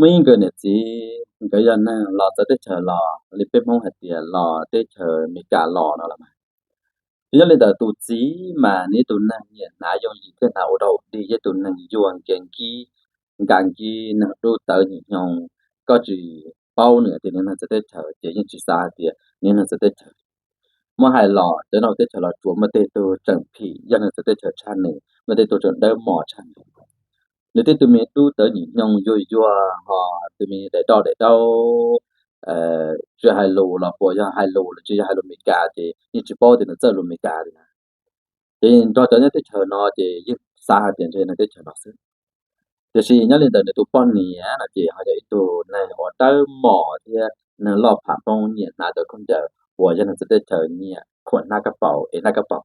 Muaj ib nkawd niam txiv, nkawd yog neeg los txawv teb chaws los li peb Hmoob hais tias los teb chaws Amelikas los no los mas. Ces yog li ntawd tus txiv mas nws ib tug neeg nyiam hnav yooj yim thiab hnav ua dog ua dig, yog tus neeg yuag nkias nkib, nkas nkib, neeg dub tawv nyiam hnyoo. Koj tsis paub nws tias nws neeg txawv teb chaws ces yeej tsis xav hais tias nws neeg txawv teb chaws. Muab hais los cov neeg teb chaws Los Tsuas muaj tej tug tseem phim yog neeg txawv teb chaws tshaj nws, muaj tej tug tseem dawb mos tshaj nws. Nws tej tug me dub tawv nyiam hnyoo yuag yuag ho tus me daim doj daim daub, tsis hais lus los puas yog hais lus los tsis yog hais lus Amelikas ces yeej tsis paub tias nws txawj lus Amelikas li na. Ces nrog cov nyob teb chaws no ces yeej xav hais tias ntshe neeg teb chaws no xwb. Tiam sis nyob li ntawd nws tus poj niam no ces ho yog ib tug neeg uas dawb mos thiab neeg loj pham poob nyiam hnav cov khaub ncaws uas yog neeg txawv teb chaws nyiam khuam hnab kab paus es hnab kab paus.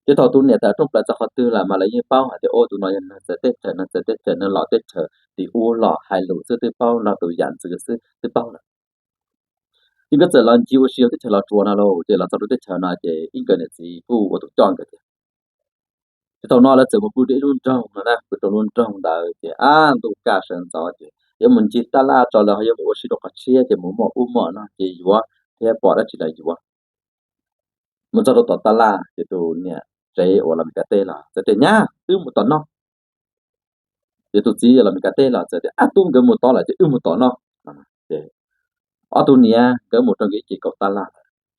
Ces thaum tus niam tawm rooj plaws txog qhov twg lawm mas lawv yeej paub hais tias ua tus no yog neeg txawv teb chaws, neeg txawv teb chaws, neeg los teb chaws tim ub los hais lus xwb twb paub, nrog tus yam ntxwv xwb twb paub lawm. Ces nkawd txawm los ncig ua si hauv teb chaws Los Tsuas no lauj, ces los txog rau teb chaws no ces ib nkawd niam txiv kuj ua tus coj nkawd thiab. Ces thaum no lawv txawm mus pw rau ib lub nroog no na, pw rau lub nroog ntawd ces ab ntuj kaj sawv ntxov ces yuav mus ncig tab laj tso lawv ho yuav mus ua si rau qhov tshiab ces mus muaj ub muaj no ces yuav thiab pom dab tsi los yuav. Mus txog rau tom tab laj ces tus niam tsev uas los Meskas teb los txawm tias nyab wb mus tom no. Ces tus txiv los Meskas teb los txawm tias ab tub nkawd mus tod lawm ces wb mus tom no. Ces ob tug niam nkawd mus rau nkawd ib ce kaum tab laj,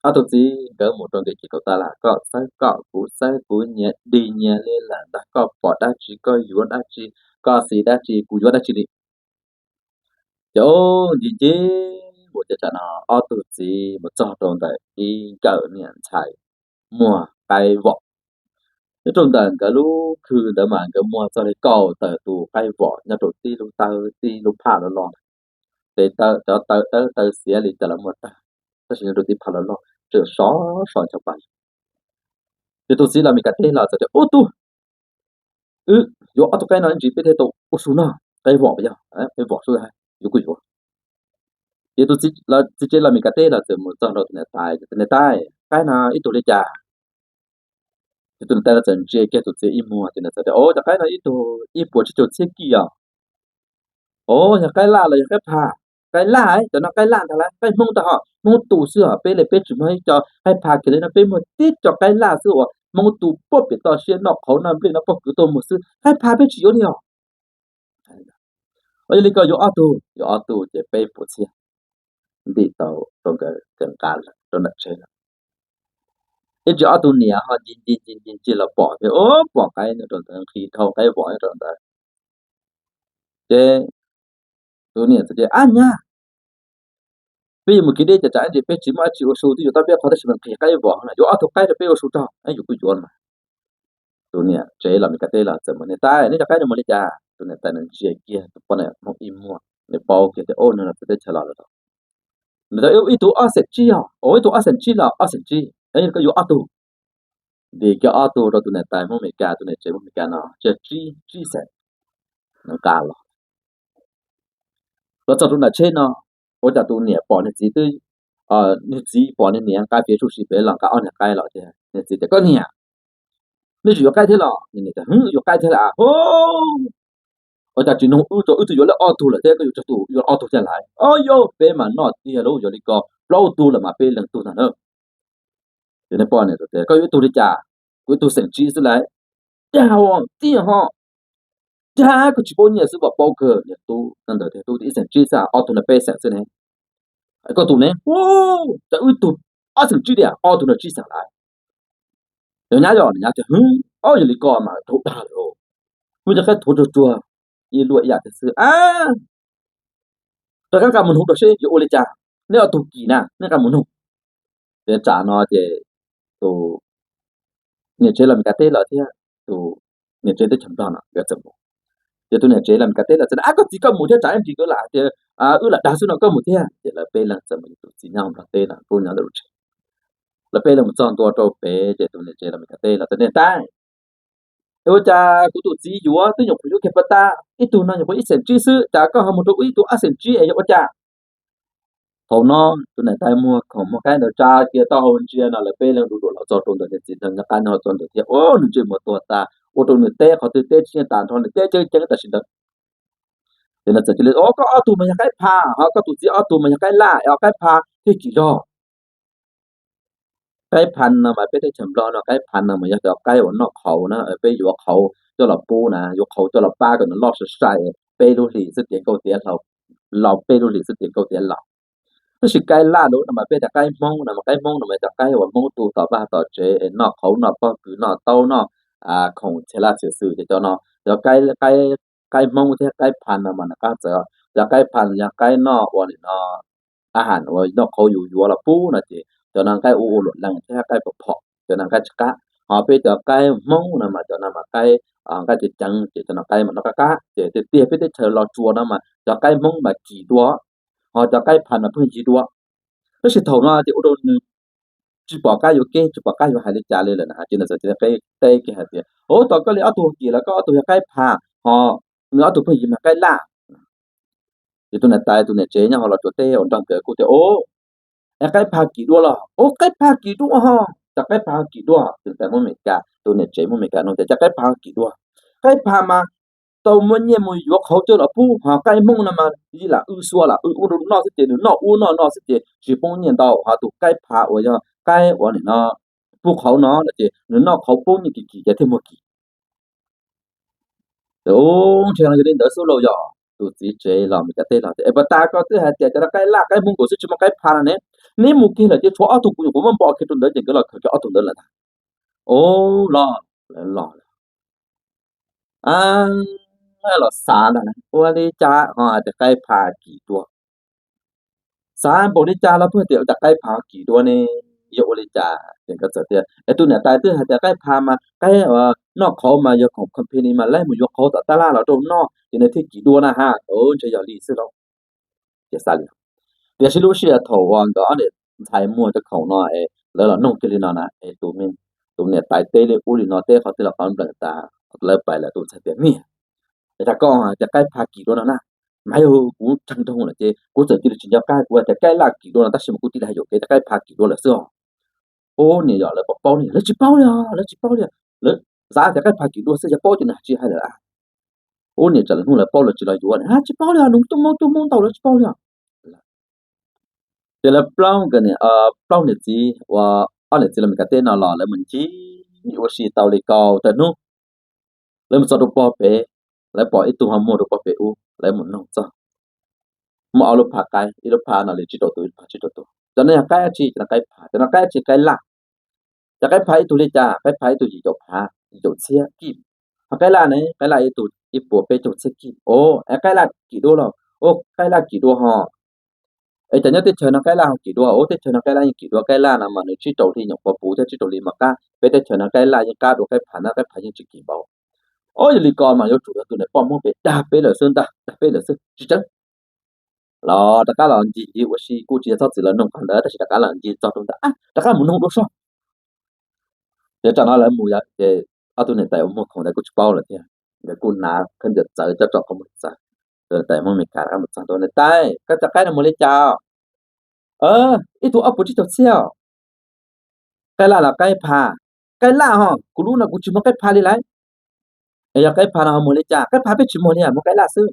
ob tug txiv nkawd mus rau nkawd ib ce kaum tab laj, koj xawb koj kuv xawb kuv, nyias dig nyias li lawm ntag, koj pom dab tsi koj yuav dab tsi, koj xis dab tsi kuv yuav dab tsi li. Ces ncig ncig mus ces tsam no ob tug txiv mus txog rau ntawm ib nkawm niam ntxhais muag qaib vom. Nyob rau ntawm nkawd lub khw ntawd mas nkawd muag txog li kaum tawm tus qaib vom nyob rau tib lub tawb tib lub phaj loj loj. Ces cov tawb tawb xiav li cas los muaj tag, tab sis nyob rau tib phaj loj loj tseem sov so ncho pa. Ces tus txiv los Meskas teb los txawm tias ub tub, wb yuav ob tug qaib no ntsis peb thiaj tau ua su noj, qaib vom yog qaib vom xwb, yuav kuj yuav. Ces tus txiv tsev los Meskas teb los txawm mus txog rau tus niam tais, tus niam tais, qaib no ib tug li cas? Ces tus niam tais no txawm ntsia kiag tus txiv ib muag ces nws txawm tias o cov qaib no ib tug ib puas tsib caug txhiab kis os. O, yog qaib laj los yog qaib pha? Qaib laj, cov no qaib laj ntag lauj, qaib Hmoob ntag ho, Hmoob tu xwb os, peb li peb tsis muaj ib co qaib pha kiag li no, peb muaj tib co qaib laj xwb uas Hmoob tu puag pem toj siab noj qhauv noj nplej noj pob kws tuaj muag xwb, qaib pha peb tsis yuav li os. Yog li koj yuav ob tug, yuav ob tug ces peb puas txhiab. Ntim tau rau nkawd kawm nqa rau nram tsheb lawm. Ib tsam ob tug niam ho ncig ncig ncig ncig los pom thiab, pom qaib nyob rau ntawd, nqhis dhau qaib vom nyob rau ntawd. Ces tus niam txawm tias ab nyab, peb yuav mus kev deb ces tsam ib ntsis peb tsis muaj dab tsi ua su twb yuav tau peb qhov, tab sis mas nqhis qaib vom na, yuav ob tug qaib rau peb ua su tso. Yuav kuj yuav mas. Tus niam tsev los Meskas teb los txawm mus, niam tais, neb cov qaib no mus li cas? Tus niam tais nws ntsia kiag tus poj niam Hmoob ib muag, nws paub kiag tias o nws los txawv teb chaws los lawm. Nws tias ib tug ob xees tsib os. O, ib tug ob xees tsib los ob xees tsib, koj yuav ob tug. Ntim kiag ob tug rau tus niam tais Hmoob Meskas, tus niam tsev Hmoob Meskas no tsiaj tsib tsib xees nqa los. Los txog rau nram tsheb no, ua cas tus niam pom nws txiv twb, nws txiv pom nws niam nqa fiav tsuj si pem los nqa ob niag qaib los tiag. Nws txiv tias koj niam, nej tseem yuav qaib thiab los? Nws niam tias hwv, yuav qaib thiab lawm. Ua cas tsis noog wb tso, wb twb yuav lawm ob tug lawm thiab, koj yuav tsawg tus? Yuav ob tug thiab lawm. O yau, peb mas noj tiag lauj, yog li ko plaub tug lawm mas peb leeg tug ntag na. Ces nws poj niam tias koj yuav ib tug li cas? Kuv ib tug xees tsib xwb lauj. Tiag tiag ho. Tiag, koj tsis paub nyiaj xwb, paub kawg. Niag tub ntawd tias tub, ib xees tsib xwb, ob tug no peb xees xwb ne. Koj tus ne? Cas wb ib tug ob xees tsib tiag, ob tug no tsib xees lawm. Yog nyab, yog nyab tias hwv, o yog li ko mas dhau dag lawm. Wb cov qaib thuav tsuag tsuag, ib luaj ib yam thiab xwb. Rov qab nqa mus noog rau seb yuav ua li cas, neb ob tug kim na, neb nqa mus noog. Ces tsam no ces tus niam tsev los Meskas teb lawm thiab tus niam tsev teb chaws Nplog no nkawd txawm mus. Ces tus niam tsev los Meskas teb lawm txawm tias ab koj txiv, koj mus thiab, tsam ib ntsis nkawd lam hais tias wb lam dag xwb no, koj mus thiab. Ces lawv peb leeg txawm mus, tus txiv nyob Nplog teb no, kuj nyob ntawm lub tsev. Lawv peb leeg mus txog ntua rau pem ces tus niam tsev los Meskas teb los tias niam tais, es ua cas kuv tus txiv yuav twb nyuam qhuav yuav kiag puas tas, ib tug no nyuam qhuav ib xees tsib xwb, cas koj ho mus rau wb ib tug ob xees tsib es yog ua cas? Thaum no tus niam tais muag khoom muag qaib ntawd tsa kiag taub hau ntsia no, lawv peb leeg du duam los txog rau ntawm niag txiv neej nyob qab no txog ntawd thiab, ua nws ntsej muag tuag tas, ua rau nws teb qhov twg teb tsis yeej tas nrho, nws teb ceeb ceeb tam sim ntawd. Ces nws txawm cia li, o, koj ob tug mas yog qaib pha, ho koj tus txiv ob tug mas yog qaib laj, o, qaib pha thiaj kim zog. Qaib pha no mas peb teb chaws Nplog no qaib pha no mas yog cov qaib uas noj qhauv na, peb yuav qhauv coj los pub na, yuav qhauv coj los pab kom nws loj sai sai, peb lub hlis xwb tiav nkauj tiav hlau, los peb lub hlis xwb tiav nkauj tiav hlau. Tab sis qaib laj lub no mas peb tias qaib Hmoob no mas qaib Hmoob no mas cov qaib uas Hmoob tu tom vaj tom tsev es noj qhauv noj pob kws noj taub noj khoom txhia laj txhia xwm ces cov no, cov qaib Hmoob thiab qaib pha no mas nws qab txawv. Cov qaib pha no yog qaib noj ua nim no a has uas noj qhauv yus yuav los pub no ces cov no qaib ua ua luam lees thiab qaib phom phom, cov no qaib tsis qab. Ho peb cov qaib Hmoob no mas cov no mas qaib, qaib ceev ceev ces cov no qaib mas noj qab qab ces tiag tiag peb teb chaws Los Tsuas no mas cov qaib Hmoob mas kim dua, ho cov qaib pha mas pheej yig dua. Tab sis thaum no ces ua rau nws tsis pom qab yuav keb tsis pom qab yuav hais li cas li lawm na, ces nws txawm cia li teb kiag hais tias, o, tom koj li ob tug kim los koj ob tug yog qaib pha, ho nws ob tug pheej yig mas qaib laj. Ces tus niam tais tus niam tsev nyob hauv Los Tsuas teb uas nrog nkawd kuj tias, o, es qaib pha kim dua los? O, qaib pha kim dua ho. Cov qaib pha kim dua, tus niam tais Hmoob Amelikas, tus niam tsev Hmoob Amelikas nug tias, cov qaib pha kim dua? Qaib pha mas tau muaj nyiaj mus yuav qhauv coj los pub, ho qaib Hmoob no mas li lam w xua lam w ua rau noj xwb ces nws noj ub noj no xwb ces tsis poob nyiaj ntau, ho tus qaib pha uas yog qaib uas nim no pub qhauv no no ces nws noj qhauv poob nyiaj kim kim ces thiaj muag kim. Ntshe yog li ntawd xwb lauj. Yog tus txiv tsev los Amelikas teb los tias, es puas tas koj twb hais tias cov no qaib laj qaib Hmoob nkaus xwb tsis muaj qaib pha no ne? Neb mus kiag lawm ces tshuav ob tug kuv nyuam qhuav muab npo kiag rau ntawd ces nkawd los khaws kiag ob tug ntawd lawm ntag. O, los, los lawm. Los xav ntag, ua li cas ho hais tias qaib pha kim dua? Xav npaum li cas los pheej tias ua cas qaib pha ho kim dua ne? Yog ua li cas ces nkawd txawm tias, es tus niam tais twb hais tias qaib pha mas qaib noj qhauv mas yog khoom company mas lawv mus yuav qhauv tom tab laj los rau noj ces nws thiaj kim dua na ha. Ntshe yog li xwb lauj. Ces xav li, tiam sis lub sij hawm thaum uas nkawd ob niam ntxhais muag cov khoom no es lawv los noog kiag li no na es tus niam tais teb li ub li no teb qhov twg los qhov nplees tas, lawv pais lawm tus ntxhais tias, niam, es tas koj tias qaib pha kim dua no na, mas yog kuv tshee dhau lawm ces kuv txawm cia li tsis nco qab, kuv tias qaib laj kim dua no tab sis mas kuv cia li hais yuam kev tias qaib pha kim dua lawm xwb os. Ub, niam, yog lawv puas paub ne? Lawv tsis paub li os, lawv tsis paub li. Lawv xav tias qaib pha kim dua xwb, yog paub ces nws tsis hais lawm. Ub, niam, tsam lawv hnub lawv paub lawv tsis los yuav, tsis paub li os, nws tuaj Hmoob tuaj Hmoob ntau lawv tsis paub li os. Ces lawv plaub, plaub niam txiv uas ob niam txiv los Amelikas teb no los lawv mus ncig ua si tau li kaum tawm hnub, lawv mus txog rau pob pem, lawv pom ib tug ho muag rau pob pem ub, lawv mus noog txog. Muaj ob lub phav qaib, ib lub phav no li tsib rau tus, ib lub phav tsib rau tus. Cov no yog qaib dab tsi? Cov no qaib phav. Cov no qaib dab tsi? Qaib laj. Cov qaib phav ib tug li cas? Qaib phav ib tug yim caum phav, yim caum txhiab kij. Ho qaib laj ne? Qaib laj ib tug ib puas peb caug txhiab kij. O, es qaib laj kim dua los? O, qaib laj kim dua ho. Es cas nyob teb chaws no qaib laj ho kim dua? O, teb chaws no qaib laj yeej kim dua, qaib laj no mas nws tsib rau hli nyuam qhuav puv thiab tsib rau hli mas qab. Peb teb chaws no qaib laj yeej qab dua qaib phav na, qaib phav yeej tsis kim npaum. O, yog li ko mas yuav tsum yog tus niam poj Hmoob pem dag peb lawm xwb ntag, dag peb lawm xwb tsis tseeb. Los rov qab los ncig ncig ua si, kuj tsis yog txhob txwm los noog qhov ntawd tab sis rov qab los ncig txog rau ntawd, rov qab mus noog dua soj. Ces tsam no lawv mus ces ob tug niam tais uas muag khoom ntawd kuj tsis paub lawm thiab, nkawd kuj hnav khaub ncaws txawv coj tso qhov muag txawv. Tus niam tais Hmoob Amelikas rov qab mus txog, niam tais, koj cov qaib no muag li cas? Ib tug ob puas tsib caug txhiab. Qaib laj los qaib phav? Qaib laj ho, kuv lub no kuv tsis muag qaib phav li lauj. Es yog qaib phav no ho muag li cas? Qaib phav peb tsis muag li, muag qaib laj xwb.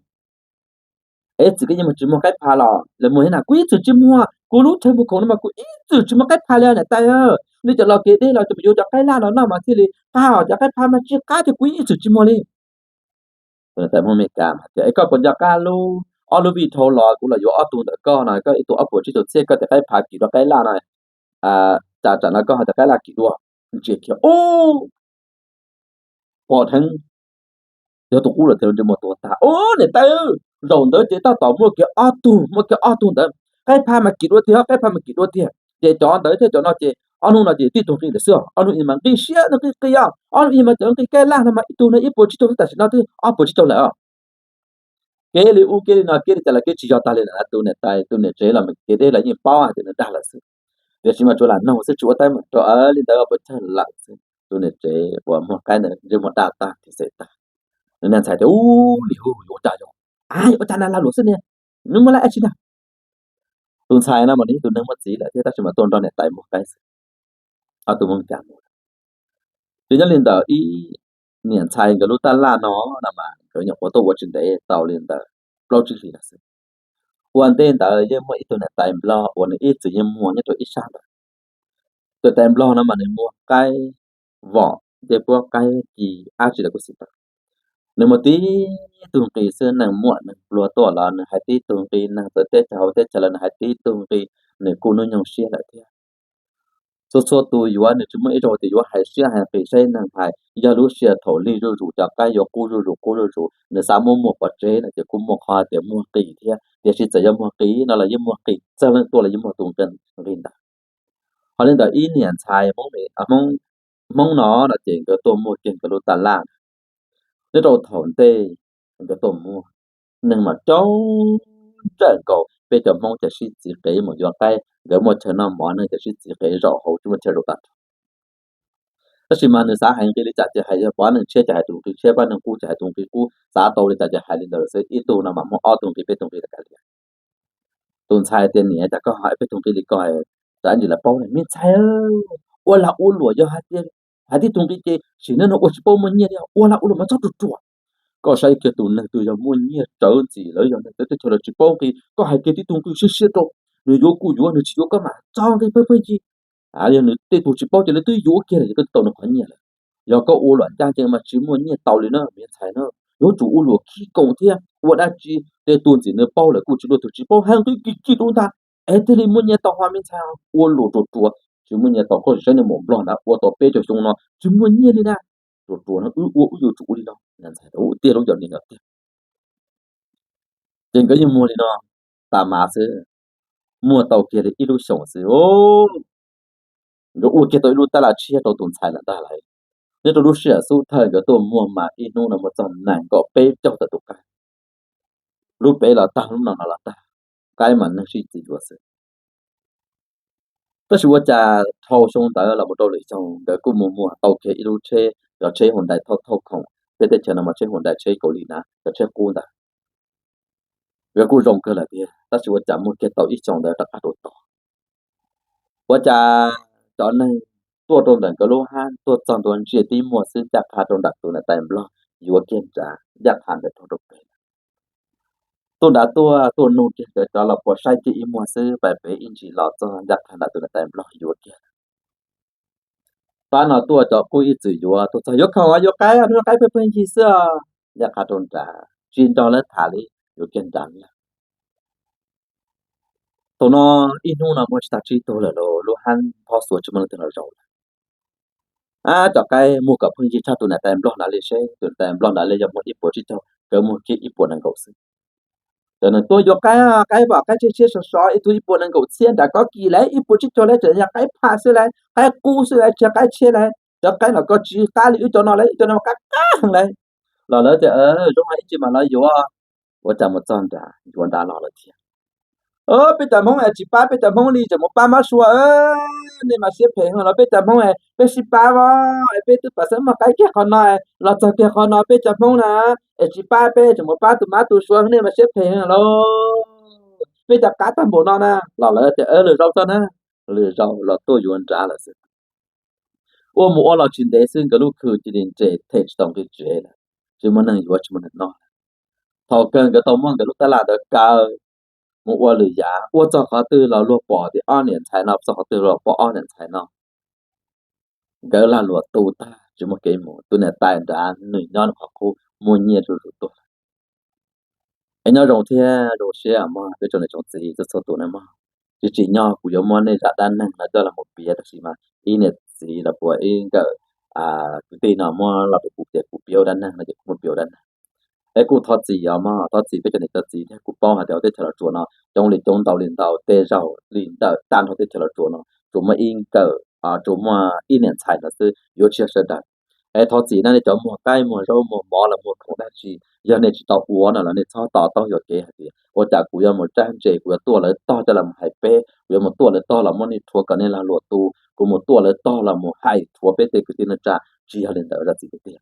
Es txwm koj yeej muag tsis muag qaib phav los lawv muag thiab na? Kuv ib txwm tsis muag, kuv lub chaw muag khoom no mas kuv ib txwm tsis muag qaib phav li niam tais. Li cov los kev deb los cov mus yuav cov qaib laj no noj mas thiaj li qab, cov qaib phav mas tsis qab ces kuv ib txwm tsis muag li. Tus niam tais Hmoob Amelikas mas tias, es koj puas nco qab lub, ob lub vij dhau los kuv los yuav ob tug ntawm koj no, koj ib tug ob puas tsib caug txhiab, koj tias qaib phav kim dua qaib laj no, cas tsam no koj ho tias qaib laj kim dua? Ntsia kiag, ub, pom dheev yog tus qub lawm tiag, ntsej muag tuag tag. Ub, niam tais, zaum ntawd ces tab tom muaj kiag ob tug, muaj kiag ob tug ntawd, qaib phav mas kim dua tiag, qaib phav mas kim dua tiag. Ces cov ntawd thiab cov no ces ob hnub no ces tib tug nqi lawm xwb, ob hnub ib mas nqi siab nqi qis, ob hnub ib mas cov nqi qaib laj no mas ib tug no ib puas tsib caug xwb, tam sim no twb ob puas tsib caug lawm. Kev li ub kev li no kev li cas los kev tsis yog tag li lawm, tus niam tais tus niam tsev los kev deb los yeej paub hais tias nws dag lawm xwb. Tiam sis mas tsuas lam noog xwb tsis ua teeb meem rau li ntawd, puas tsawg lawm xwb. Tus niam tsev uas muag qaib ntawd ntsej muag daj tag thiab xev tag. Nws niag ntxhais tias, ub, li ub yuav ua cas yog, yuav ua cas na, lag luam xwb ni, nws muaj laj dab tsi na. Tus ntxhais no mas nws yog tus neeg muaj txiv lawm thiab tab sis mas tuaj nrog niam tais muag qaib xwb. Ob tug Hmoob Amelikas mus. Ces nyob li ntawd ib niam ntxhais nkawd lub tab laj no, no mas nkawd nyuam qhuav tuaj ua tsis ntev tau li ntawd plaub tsib hlis no xwb. Ua ntej ntawd yeej muaj ib tug niam tais nplog uas nws ib txwm yeej muag nyob rau ib sab ntawd. Tus tais nplog no mas nws muag qaib vom, ncej puab, qaib ci, ab tsi los kuj xij tau. Nws muaj tib tug nqi xwb, neeg muaj neeg pluag tuaj los nws hais tib tug nqi, neeg txawv teb chaws hauv teb chaws los nws hais tib tug nqi, nws kuj hnub nyoog siab lawm thiab. Txhua txhua tus yuav nws tsis muaj ib zaug tias yuav hais siab hais nqi saib neeg hais, yog lub sij hawm thaum lig zuj zus cov qaib yuav qub zuj zus qub zuj zus nws xav muab muag pov tseg no ces kuj muaj qhov tias muag qis thiab, tiam sis txawm yog muag qis no los yeej muag qis txawg leej tuaj los yeej muag tus nqi ntawd. Ho li ntawd ib niam ntxhais Hmoob no no ces nkawd tuaj muag kiag nkawd lub taj laj. Nyob rau thaum ntej nkawd tuaj muag, neeg mas coob nrawm nkaus, peb cov Hmoob ces sib txiv qev mus yuav qaib, nkawd muaj chaw noj mov neeg ces sib txiv qev zaum hauv tsis muaj chaw zaum tag nrho. Tab sis mas nws xav hais nqi li cas ces hais, yog pab neeg tshiab ces hais tus nqi tshiab, pab neeg qub ces hais tus nqi qub, xav tau li cas ces hais li ntawd xwb. Ib tug no mas muaj ob tug nqi peb tug nqi li kav liam. Tus ntxhais tias niam, cas koj hais peb tug nqi li ko, tsam ib ntsis lawv paub ne. Me ntxhais, ua lag ua luam yog hais tias hais tib tug nqi ces sim neej no ua tsis paub muaj nyiaj li, ua lag ua luam mas txhob ruam ruam. Koj saib kiag tus neeg twg yog muaj nyiaj tsawv ntxim, lawv yog neeg txawv teb chaws lawv tsis paub nqi, koj hais kiag tib tug nqi siab siab rau, nws yuav kuj yuav, nws tsis yuav koj mam txo nqi pheej pheej yig. Yog nws tej tug tsis paub ces lawv twb yuav kiag lawm ces koj twb tau nws qhov nyiaj lawm. Yog koj ua luam ncaj ncees mas tsis muaj nyiaj tau li na me ntxhais na. Yuav tsum ua luam khib koom thiab, ua dab tsi tej tuaj ntxim nws paub lawm kuj tsis luaj, tus tsis paub hais nqi kis kis rau ntag es thiaj li muaj nyiaj tau. Ho me ntxhais ua luam ruam ruam tsis muaj nyiaj tau, koj sim saib niag maum nplog ntawd ua tau peb caug xyoo no tsis muaj nyiaj li na. Ruam ruam no wb ua wb yuav tsum ua li no. Niag ntxhais tias tiag lauj, yog li no tiag. Ces nkawd yeej muag li no tas mas xwb, muag tau kiag li ib lub xyoos xwb, nkawd ua kiag tau ib lub tab laj tshiab rau tus ntxhais lawm ntag lauj. Nyob rau lub sij hawm xub thawj nkawd tuaj muag mas ib hnub no muaj txog nees nkaum peb caug tawm tus qaib. Lub peb los tag, lub no no los tag, qaib mas neeg sib txiv yuav xwb. Tab sis ua cas dhau xyoo ntawd los mus rau lwm xyoo nkawd kuj mus muag tau kiag ib lub tsheb, cov tsheb Hyundai thauj thauj khoom, peb teb chaws no mas tsheb Hyundai tsheb Kaus Lim na, cov tsheb qub ntawd. Nkawd kuj zoo kawg lawm tiag, tab sis ua cas muag kiag tau ib xyoos ntawd rov qab rau tod. Ua cas cov neeg tuaj rau ntawm nkawd lub hab tuaj txog ntua ntsia tib muag xwb, ncaj qha rau nram tus niam tais nplog yuav kiag nrad, ncaj qha ntawd rau rau pem. Tuaj nrad tuaj tuaj nug kiag cov cov los puas saib kiag ib muag xwb, pais pem ib ntsis los txog ncaj qha nram tus niam tais nplog yuav kiag. Pab no tuaj cov qub ib txwm yuav, tuaj txog yuav khoom, yuav qaib, hnub no qaib pheej pheej yig xwb os. Ncaj qha rau nrad tsis nrog lawv tham li, yuav kiag nrad lawm. Thaum no ib hnub no muaj tsis tag tsib tug lawm, lub hab nphob xuav tsis muaj leej twg los zaum lawm. Ab, cov qaib muag kom pheej yig tshaj tus niam tais nplog nrad li seb, tus niam tais nplog nrad li yog muag ib puas tsib caug, nkawd muag kiag ib puas nees nkaum xwb. Cov neeg tuaj yuav qaib, qaib vam qaib tshiab tshiab sov sov, ib tug ib puas nees nkaum txhiab nrad, koj kis lawm ib puas tsib caug lawm, tseem yog qaib phaj xwb lawm, qaib qub xwb lawm, tsis yog qaib tshiab lawm. Cov qaib los koj tsis qab li wb cov no lawm, wb cov no qab qab heev lawm. Los lawv tias zoo hais ib tsam mam los yuav. Ua cas mus txog nrad yuav nrad los lawm thiab. Peb cov Hmoob es tsis pab peb cov Hmoob li, tseem mus pab mab sua, nej mas siab phem heev los peb cov Hmoob es peb sib pab os, es peb twb pam xeeb muag qaib kiag qhov no, los txog kiag qhov no peb cov Hmoob na, es tsis pab peb tseem mus pab tus mab tus sua, nej mas siab phem heev lauj, peb cov qab tag npaum no na. Los lawv tias lwm zaus txog na, lwm zaus los tuaj yuav nrad lawm xwb. Ua mus ua los tsis ntev xwb nkawd lub khw cia li nres them tsis tau nqi tsev lawm, tsis muaj neeg yuav tsis muaj neeg noj lawm. Thaum kawg nkawd tau muab nkawd lub tab laj ntawd kaw mus ua lwm yam, ua txog qhov twg los luag pom tias ob niam ntxhais no, txog qhov twg los pom ob niam ntxhais no. Nkawd lag luam tu tag tsis muaj kev mus, tus niam tais nrad nws nyob nws qhov qub muaj nyiaj zuj zus tuaj. Es nyob zoo thiab zoo siab mog peb tsoom niam tsoom txiv txhua txhua tus na mog. Tsis tsim nyog kuv yuav muab nej zaj dab neeg no coj los mus piav, tab sis mas ib niam txiv los puas ib nkawm kwv tij no muab los rau kuv tias kuv piav ua dab neeg no ces kuv muab piav ua dab neeg. Es kuj thov txim os mog, thov txim peb cov niam cov txiv thiab, kuv paub hais tias hauv teb chaws Los Tsuas no coob li coob ntau li ntau, tej zaum li ntawm tag nrho teb chaws Los Tsuas no tsuas muaj ib nkawm, tsuas muaj ib niam ntxhais no xwb, yuav tsis yog sawv daws. Es thov txim na nej cov muag qaib muag zaub muag mov los muag khoom dab tsi, yog nej tsis tau ua no los nej txhob to taub yuam kev hais tias ua cas kuv yuav mus tsab ntse, kuv yuav tuaj lawv tog coj los hais peb, kuv yuav mus tuaj lawv tog los muab nej rhuav kom nej lag luam tu, kuv mus tuaj lawv tog los mus hais rhuav peb tej kwv tij neej tsa, tsis yog li ntawd zaj txiv tiag tiag.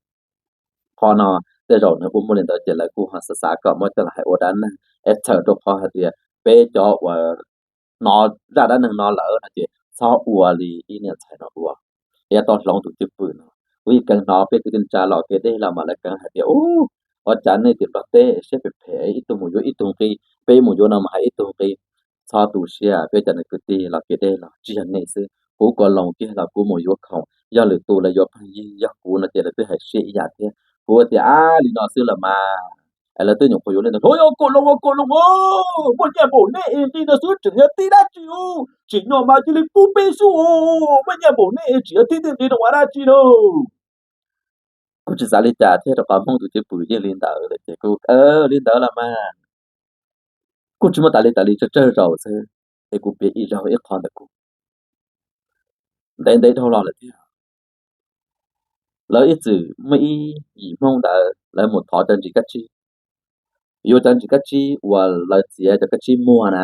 Qhov no tej zaum nws kuj muaj li ntawd ces lawv kuj ho xav xav kom muab coj los hais ua dab neeg es txhawm rau qhov hais tias peb cov uas hnov zaj dab neeg no lawm no ces txhob ua li ib niam ntxhais no ua, es tau hloov tus cwj pwm no. Kuv yeej kheev hnov peb kwv tij neej tsa los kev deb los mas lawv kheev hais tias ub, Ua cas nej tim Nplog teb siab phem phem, ib tug mus yuav ib tug nqi, peb mus yuav no mas hais ib tug nqi. Txhob tu siab, peb cov niam kwv tij los kev deb los tsis yog nej xwb, kuv Koos Loos kiag los kuv mus yuav khoom, yog lwm tus lawv yuav pheej yig, yog kuv no ces lawv twb hais siab ib yam thiab. Kuv tias, ab, li no xwb los mas, es lawv twb nyuam qhuav yuav li ntawd. Hov, yog Koos Loos, Koos Loos, muaj nyiaj npaum nej es nqi no xwb tseem yuav tib dab tsi u, tsim nyog mas cia li pub peb xwb u, muaj nyiaj npaum nej es tseem yuav tib tej nqi no ua dab tsi na. Kuv tsis xav li cas thiab, rau qhov Hmoob tus cwj pwm yeej li ntawd lawm ces kuv, li ntawd los mas kuj tsis muaj tas li tas li, tsawg tsawg zaus xwb, es kuv piav ib zaug ib qho ntawm kuv ntev ntev dhau los lawm thiab. Lawv ib txwm muaj ib yim Hmoob ntawd lawv mus thov cov ntsis kab tsib, yuav cov ntsis kab tsib uas lawv txiav cov kab tsib muag na,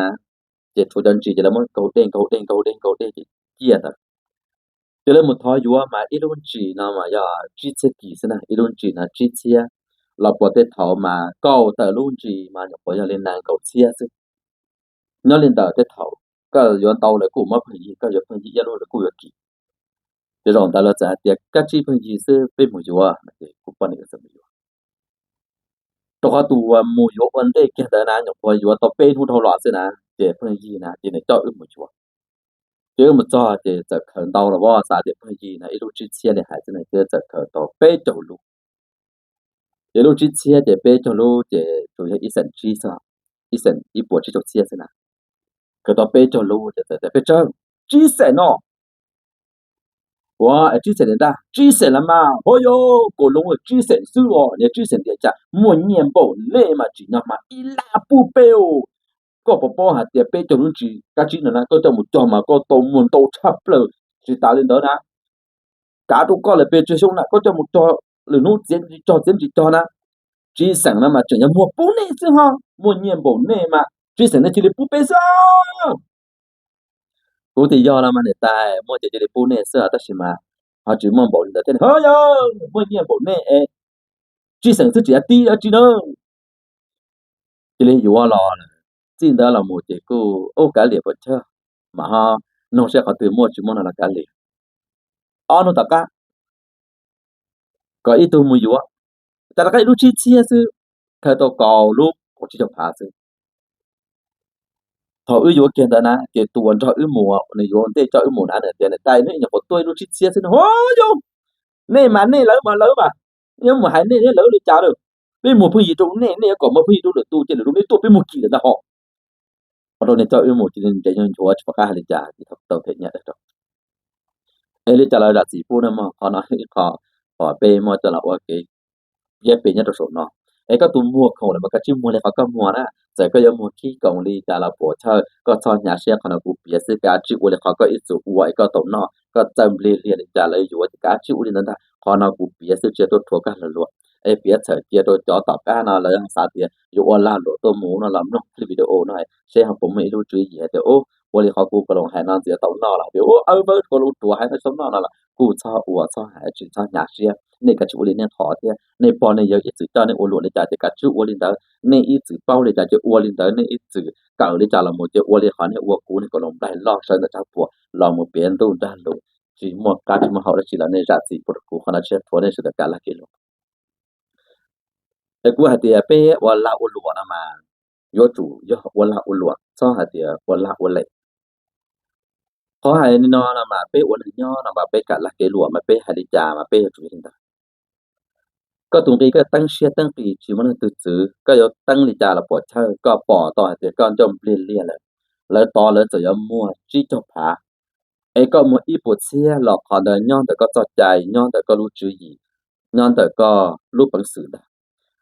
ces tshuav cov ntsis ces lawv muab nkaug dej nkaug dej nkaug dej nkaug dej ces ciaj ntawd. Ces lawv mus thov yuav mas ib lub ntsis no mas yog tsib txhiab kis xwb na, ib lub ntsis no tsib txhiab, los puas tej thaum mas kaum tawm lub ntsis mas nyuam qhuav yog li nees nkaum txhiab xwb. Nyob li ntawd tej thaum koj yuav ntau lawv kuj muab pheej yig, koj yuav pheej yig ib lub lawv kuj yuav kis. Ces zaum ntawd lawv txawm hais tias kab tsib pheej yig xwb, peb mus yuav no ces kuv poj niam txawm mus yuav. Rau qhov tus uas mus yuav ua ntej kiag ntawd na nyuam qhuav yuav tau peb hnub dhau los xwb na, ces pheej yig na ces nws coj wb mus yuav. Ces wb mus txog ces txawm khaws ntau los, xav tias pheej yig na ib lub tsib txhiab li hais xwb na, ces txawm khaws tau peb caug lub. Ces lub tsib txhiab ces peb caug lub ces tsuas yog ib xeem tsib xwb, ib xeem ib puas tsib caug txhiab xwb na. Khaws tau peb caug lub ces txawm tias, peb tsawg, tsib xeem no. Ua, tsib xeem li ntag, tsib xeem los mas, hov yog Koos Loos, tsib xeem xwb os, niag tsib xeem ntiag cas muaj nyiaj npaum nej mas tsim nyog mas ib lab pub peb. Koj puas paub hais tias peb caug lub ntsis kab tsib no na, koj coj mus cog mas koj tau muag ntau tshaj plaws. Tsis tas li ntawd na, kav rau koj lawm pes tsawg xyoo na, koj coj mus cog lwm hnub txiav ntsis cog txiav ntsis cog na, tsib xeem no mas tseem yog muag pub nej xwb ho, muaj nyiaj npaum nej mas tsib xeem nej cia li pub peb xwb. Kuv tias yog los mas niam tais, muaj ces cia li pub nej xwb, tab sis mas ho tsis muaj npaum li ntawd thiab. Hov yog muaj nyiaj npaum nej es tsib xeem xwb tseem yuav tib dab tsi na. Cia li yuav los lawm, txij ntawd los mus ces kuj ub kav liam puas chawj, mas ho noog seb qhov twg muaj tsis muaj no los kav liam. Ob hnub tom qab kom ib tug mus yuav, cas rov qab ib lub tsib txhiab xwb, khaws tau kaum lub kaum tsib caug phav xwb. Thaum wb yuav kiag ntawd na ces tus uas nrog wb mus, nws yuav ntej coj wb mus na, nws tias niam tais, nej nyuam qhuav tuaj ib lub tsib txhiab xwb no. Hov yog, nej mas nej, lawv mas lawv mas, yuav mus hais nej thiab lawv li cas lawm. Peb muag pheej yig rau nej, nej yuav kom muag pheej yig rau lwm tus ces lwm tus nej tuaj peb muag kim lawm ntag hos. Ua rau niag coj wb mus cia li nres nchuav tsis pom qab hais li cas ces tau them nyiaj rau. Es li cas los zam txim pub na mog, qhov no ib qho uas peb muab coj los ua kev piav pem nyob rau saum no. Es koj tus muag khoom lawm mas koj tsis muag li qhov koj muag na, txawm koj yuav muag khib koom li cas los puas chawj, koj txhob hnyav siab, qhov no kuv piav xwb, koj tsis ua li qhov koj ib txwm ua es koj tau noj, koj txawj nplig liag li cas lawv yuav ces koj tsis ua li ntawd ntag. Qhov no kuv piav xwb, tsis yog tuaj rhuav koj lag luam. Es piav txhawm cia rau cov tom qab no lawv xav tias yuav ua lag luam tuaj mus no los mloog video no seb ho puas muaj ib lub tswv yim hais tias ub, ua li qhov kuv Koos Loos hais no ntxiv tau noj los tias ub, awb vawb Koos Loos ruam hais no tau noj no los kuj txhob ua txhob hais, tsis txhob hnyav siab. Nej kav tsij ua li nej qhov thiab, nej pog nej yawg ib txwm coj nej ua luam li cas ces kav tsij ua li ntawd, nej ib txwm paub li cas ces ua li ntawd, nej ib txwm kawm li cas los mus ces ua li qhov nej ua kuv niag Koos Loos nplaig loj sawv ntawm tshav puam los mus piav ntuj nrag lus tsis muaj qab tsis muaj hau dab tsi los nej zam txim pub rau kuv, qhov no tsis yog rhuav nej sawv daws kav lag kev luam. Es kuv hais tias peb ua lag ua luam no mas yuav tsum yog ua lag ua luam, txhob hais tias ua lag ua lem. Qhov hais li no no mas peb ua neeg nyob no mas peb kav lag kev luam mas peb hais li cas mas peb yuav tsum li ntawd. Koj tus nqi koj teeb siab teeb qis tsis muaj leej twg txwv, koj yuav teeb li cas los puas chawj, koj pom tau hais tias koj ncauj nplig liag lawm, lawv tod lawv txawm yuav muag tsib caug phav, es koj muag ib puas txhiab los qhov ntawd nyob ntawm koj txoj cai, nyob ntawm koj lub tswv yim, nyob ntawm koj lub peev xwm ntag.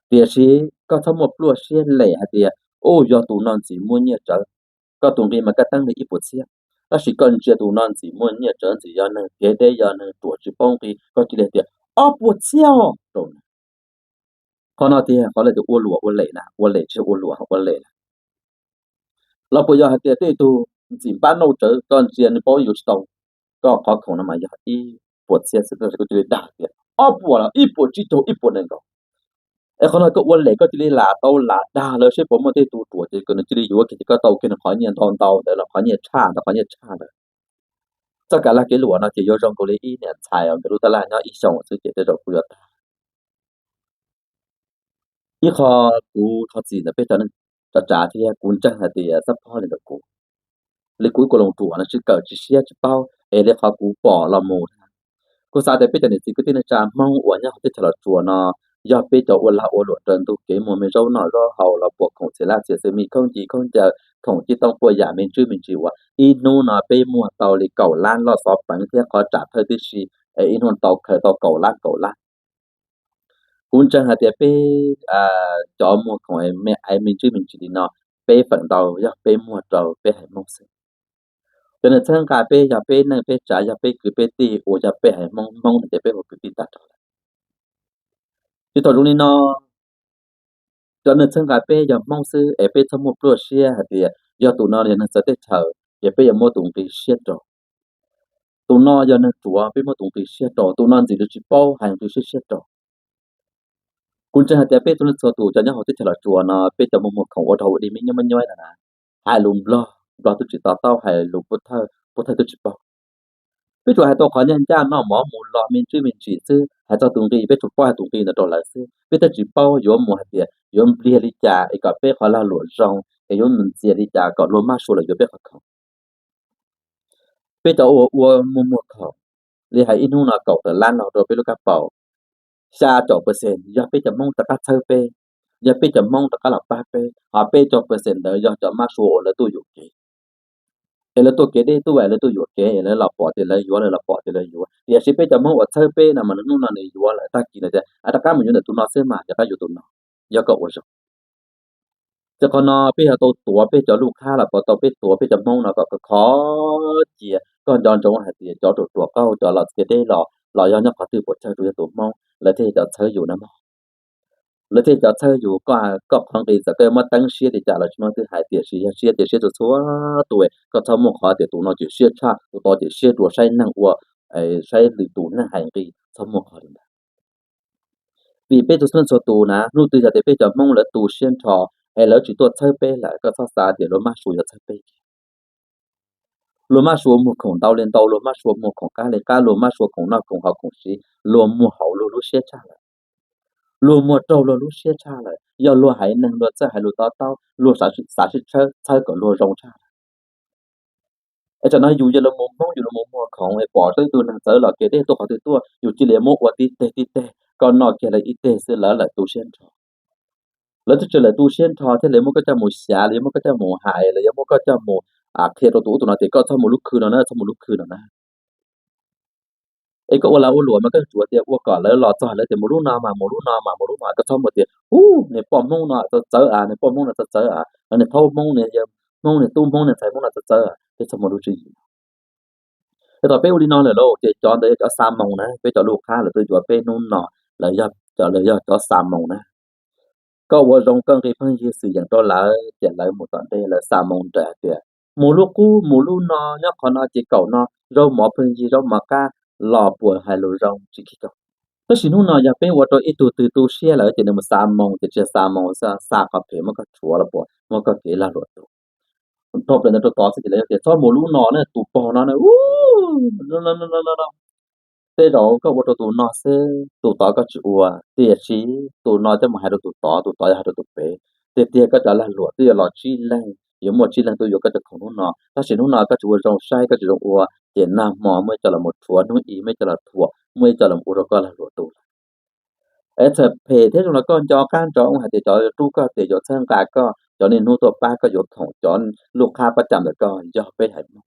Tiam sis koj txhob muaj pluaj siab lem hais tias ub yog tus no ntxim muaj nyiaj tsawv. Koj tus nqi mas koj teeb li ib puas txhiab, tab sis koj ntsia tus no ntxim muaj nyiaj tsawv, ntxim yog neeg kev deb, yog neeg ruam tsis paub nqi, koj cia li hais tias ob puas txhiab os rau. Qhov no tiag, qhov lawv tias ua luam ua lem na, ua lem tsis yog ua luam, ua lem na. Los puas yog hais tias tej tug ntxim npab nauj tsawv, koj ntsia nws paub yuav tsis tau, koj qhov khoom no mas yog ib puas txhiab xwb, koj cia li dag tias ob puas los ib puas tsib caug, ib puas nees nkaum. Es qhov no koj ua lem koj cia li lam tau lam dag lawv seb puas muaj tej tug ruam ces kom nws cia li yuav kiag ces koj tau kiag nws qhov nyiaj ntau ntau ntawd los qhov nyiaj tshaj ntawd, qhov nyiaj tshaj ntawd. Txoj kav lag kev luam no ces yuav zoo nkaus li ib niam ntxhais uas nkawd lub tab laj nyob ib xyoos xwb ces tej zaum kuj yuav tag. Ib qho kuv thov txim ntawm peb cov neej tsa thiab kuv ntseeg hais tias xab phob li ntawm kuv, li kuv ib kuv loos ruam no tsis kawm tsis siab tsis paub es li qhov kuv pom los mus. Kuv xav tias peb cov niam txiv kwv tij neej tsa Hmoob uas nyob hauv teb chaws Los Tsuas no yog peb cov ua lag ua luam raws ntug kev muag me zaub noj zaub haus los puas khoom txiv lab txiv xwm, me khaub ncaws khoom cib tooj puas yam me ntsis me ntsis uas ib hnub no peb muag tau li kaum lab loj xov peev thiab qhov tsam thawj tib si, es ib hnub tau khaws tau kaum lab kaum lab. Kuv ntseeg hais tias peb cov muag khoom me ntsis me ntsis li no, peb feem ntau yog peb muag rau peb haiv Hmoob xwb. Cov neeg txhawb nqa peb yog peb neej peb tsav, yog peb kwv peb tij uas yog peb haiv Hmoob, Hmoob no ces peb ua kwv tij tag nrho lawm. Tsis thaum zoo li no, cov neeg txhawb nqa peb yog Hmoob xwb es peb txhob muaj pluaj siab hais tias yog tus no yog neeg txawv teb chaws ces peb yuav muab tus nqi siab rau. Tus no yog neeg ruam peb muab tus nqi siab rau, tus no ntxim li tsis paub hais nqi siab siab rau. Kuv ntseeg hais tias peb txhua leej txhua tus cov nyob hauv teb chaws Los Tsuas no peb cov muag muag khoom ua rau ua dej me nyuaj me nyuaj na, hais lus Nplog, Nplog twb tsis to taub, hais lus Pub Thawj, Pub Thawj twb tsis paub. Peb tsuas hais tau qhov ncaj ncaj noj mov mus los me ntsis me ntsis xwb, hais txog tus nqi peb tsuas paub hais tus nqi ntawd rau lawv xwb, peb twb tsis paub yuav mus hais tias yuav npliag li cas es kom peb qhov lag luam zoo, es yuav mus ntxias li cas kom luag maj sua los yuav peb qhov khoom. Peb cov ua ua muag muag khoom li hais ib hnub no kaum tawm lab no rau peb lub kab paus, xya caum percent yog peb cov Hmoob rov qab txhawb peb, yog peb cov Hmoob rov qab los pab peb, ho peb caug percent ntawd yog cov mab sua uas lawv tuaj yuam kev, es lawv tuaj kev deb tuaj es lawv tuaj yuam kev es lawv los pom tias lawv yuav, lawv los pom tias lawv yuav, tiam sis peb cov Hmoob uas txhawb peb no mas nws hnub no nws yuav lawm, tag kis nws tias rov qab mus yuav ntawm tus no xwb mas rov qab yuav tus no, yog kom ua zoo. Ces qhov no peb yog tau tuav peb cov lub qhab los puas tau peb tuav peb cov Hmoob no kom khov kho cia. Koj nco ntsoov hais tias cov ruam ruam qaug cov los kev deb los, los yog nyob qhov twg puas tsawg tsuas yog tus Hmoob lawv thiaj cov txhawb yus na mog. Lawv thiaj cov txhawb yus, koj qhov nqi txawm koj yuav muab teeb siab li cas los tsis muaj leej twg hais, tiam sis yog siab ces siab txhua txhua tus, koj txhob muaj qhov tias tus no ces siab tshaj, tus tod ces siab dua, saib neeg ua, saib lwm tus neeg hais nqi, txhob muaj qhov li ntawd. Vim peb txhua leej txhua tus na, hnub twg yog tias peb cov Hmoob lawv tu siab nrho es lawv tsis tuaj txhawb peb lawm, koj txhob xav tias luag mab sua yuav txhawb peb. Luag mab sua muag khoom ntau li ntau, luag mab sua muag khoom qab li qab, luag mab sua khoom noj khoom haus khoom siv, luag muag hauv luag lub siab tshaj lawm. Luag muag raug luag lub siab tshaj lawm, yog luag haiv neeg luag txawj hais lus to taub, luag xav sib txhawb kom luag zoo tshaj lawm. Es tsam no yus yog los mus Hmoob, yus los mus muag khoom es pom tau ib tug neeg txawv los kev deb tuaj qhov twg tuaj, yus cia li muab ua tib teg tib teg, koj noj kiag lawv ib teg xwb lawv lawm tu siab nrho. Lawv twb tsis lawm tu siab nrho thiaj li muab koj coj mus xyav, los yuav muab koj coj mus hais, los yuav muab koj coj mus qhia rau tus ub tus no tias koj txhob mus lub khw no na, txhob mus lub khw no na. Es koj ua lag ua luam mas koj tsuas tias ua kom lawv los txog lawv tias mus lub no mas mus lub no mas mus lub no, koj txhob mus tias ub, niag poj Hmoob no txawv txawv as, niag poj Hmoob no txawv txawv as, niag thaub Hmoob, niag yawg Hmoob, niag tub Hmoob, niag ntxhais Hmoob no txawv txawv as, peb txhob mus lub tswv yim. Ces thaum peb ua li no lawm lauj, ces cov ntawd yog cov xa moo na, peb cov lub qhab lawv tuaj yuav peb hnub no, lawv yog, lawv yog cov xa moo na. Koj ua zoo koj nqi pheej yig xwm yeem rau lawv ces lawv mus tom ntej lawv xa moo nrawm hais tias mus lub qub mus lub no, nyob qhov no ces kaum no, zaub mov pheej yig zaub mov qab, los puas hais lus zoo tsis khib koj. Tab sis hnub no yog peb ua rau ib tug twg tu siab lawm ces nws mus xa moo ces tsis yog xa moo xwb, xa qhov phem muab koj rhuav los puas muab koj kev lag luam tu. Dhau plaws ntawd rau tod xwb ces lawv tias txhob mus lub no na, tus pog no na, tej zaum koj ua rau tus no xwb, tus tod koj tsis ua, tiam sis tus no coj mus hais rau tus tod, tus tod yuav hais rau tus pem. Tiag tiag koj cov lag luam twb yuav los tsib leeg, yuav muaj tsib leeg tuaj yuav koj cov khoom hnub no, tab sis hnub no koj tsis ua zoo saib, koj tsis zoo ua, ces nag hmo muaj ib co los mus rhuav, hnub i muaj ib co los thuam, muaj ib co los ua rau koj lag luam tu lawm. Es txhawm phem thiab zoo los koj nco qab ntsoov hais tias cov rub koj tes yuav txhawb nqa koj, cov niaj hnub tuaj pab koj yuav khoom, cov lub qhab pab cam ntawm koj yog peb haiv Hmoob.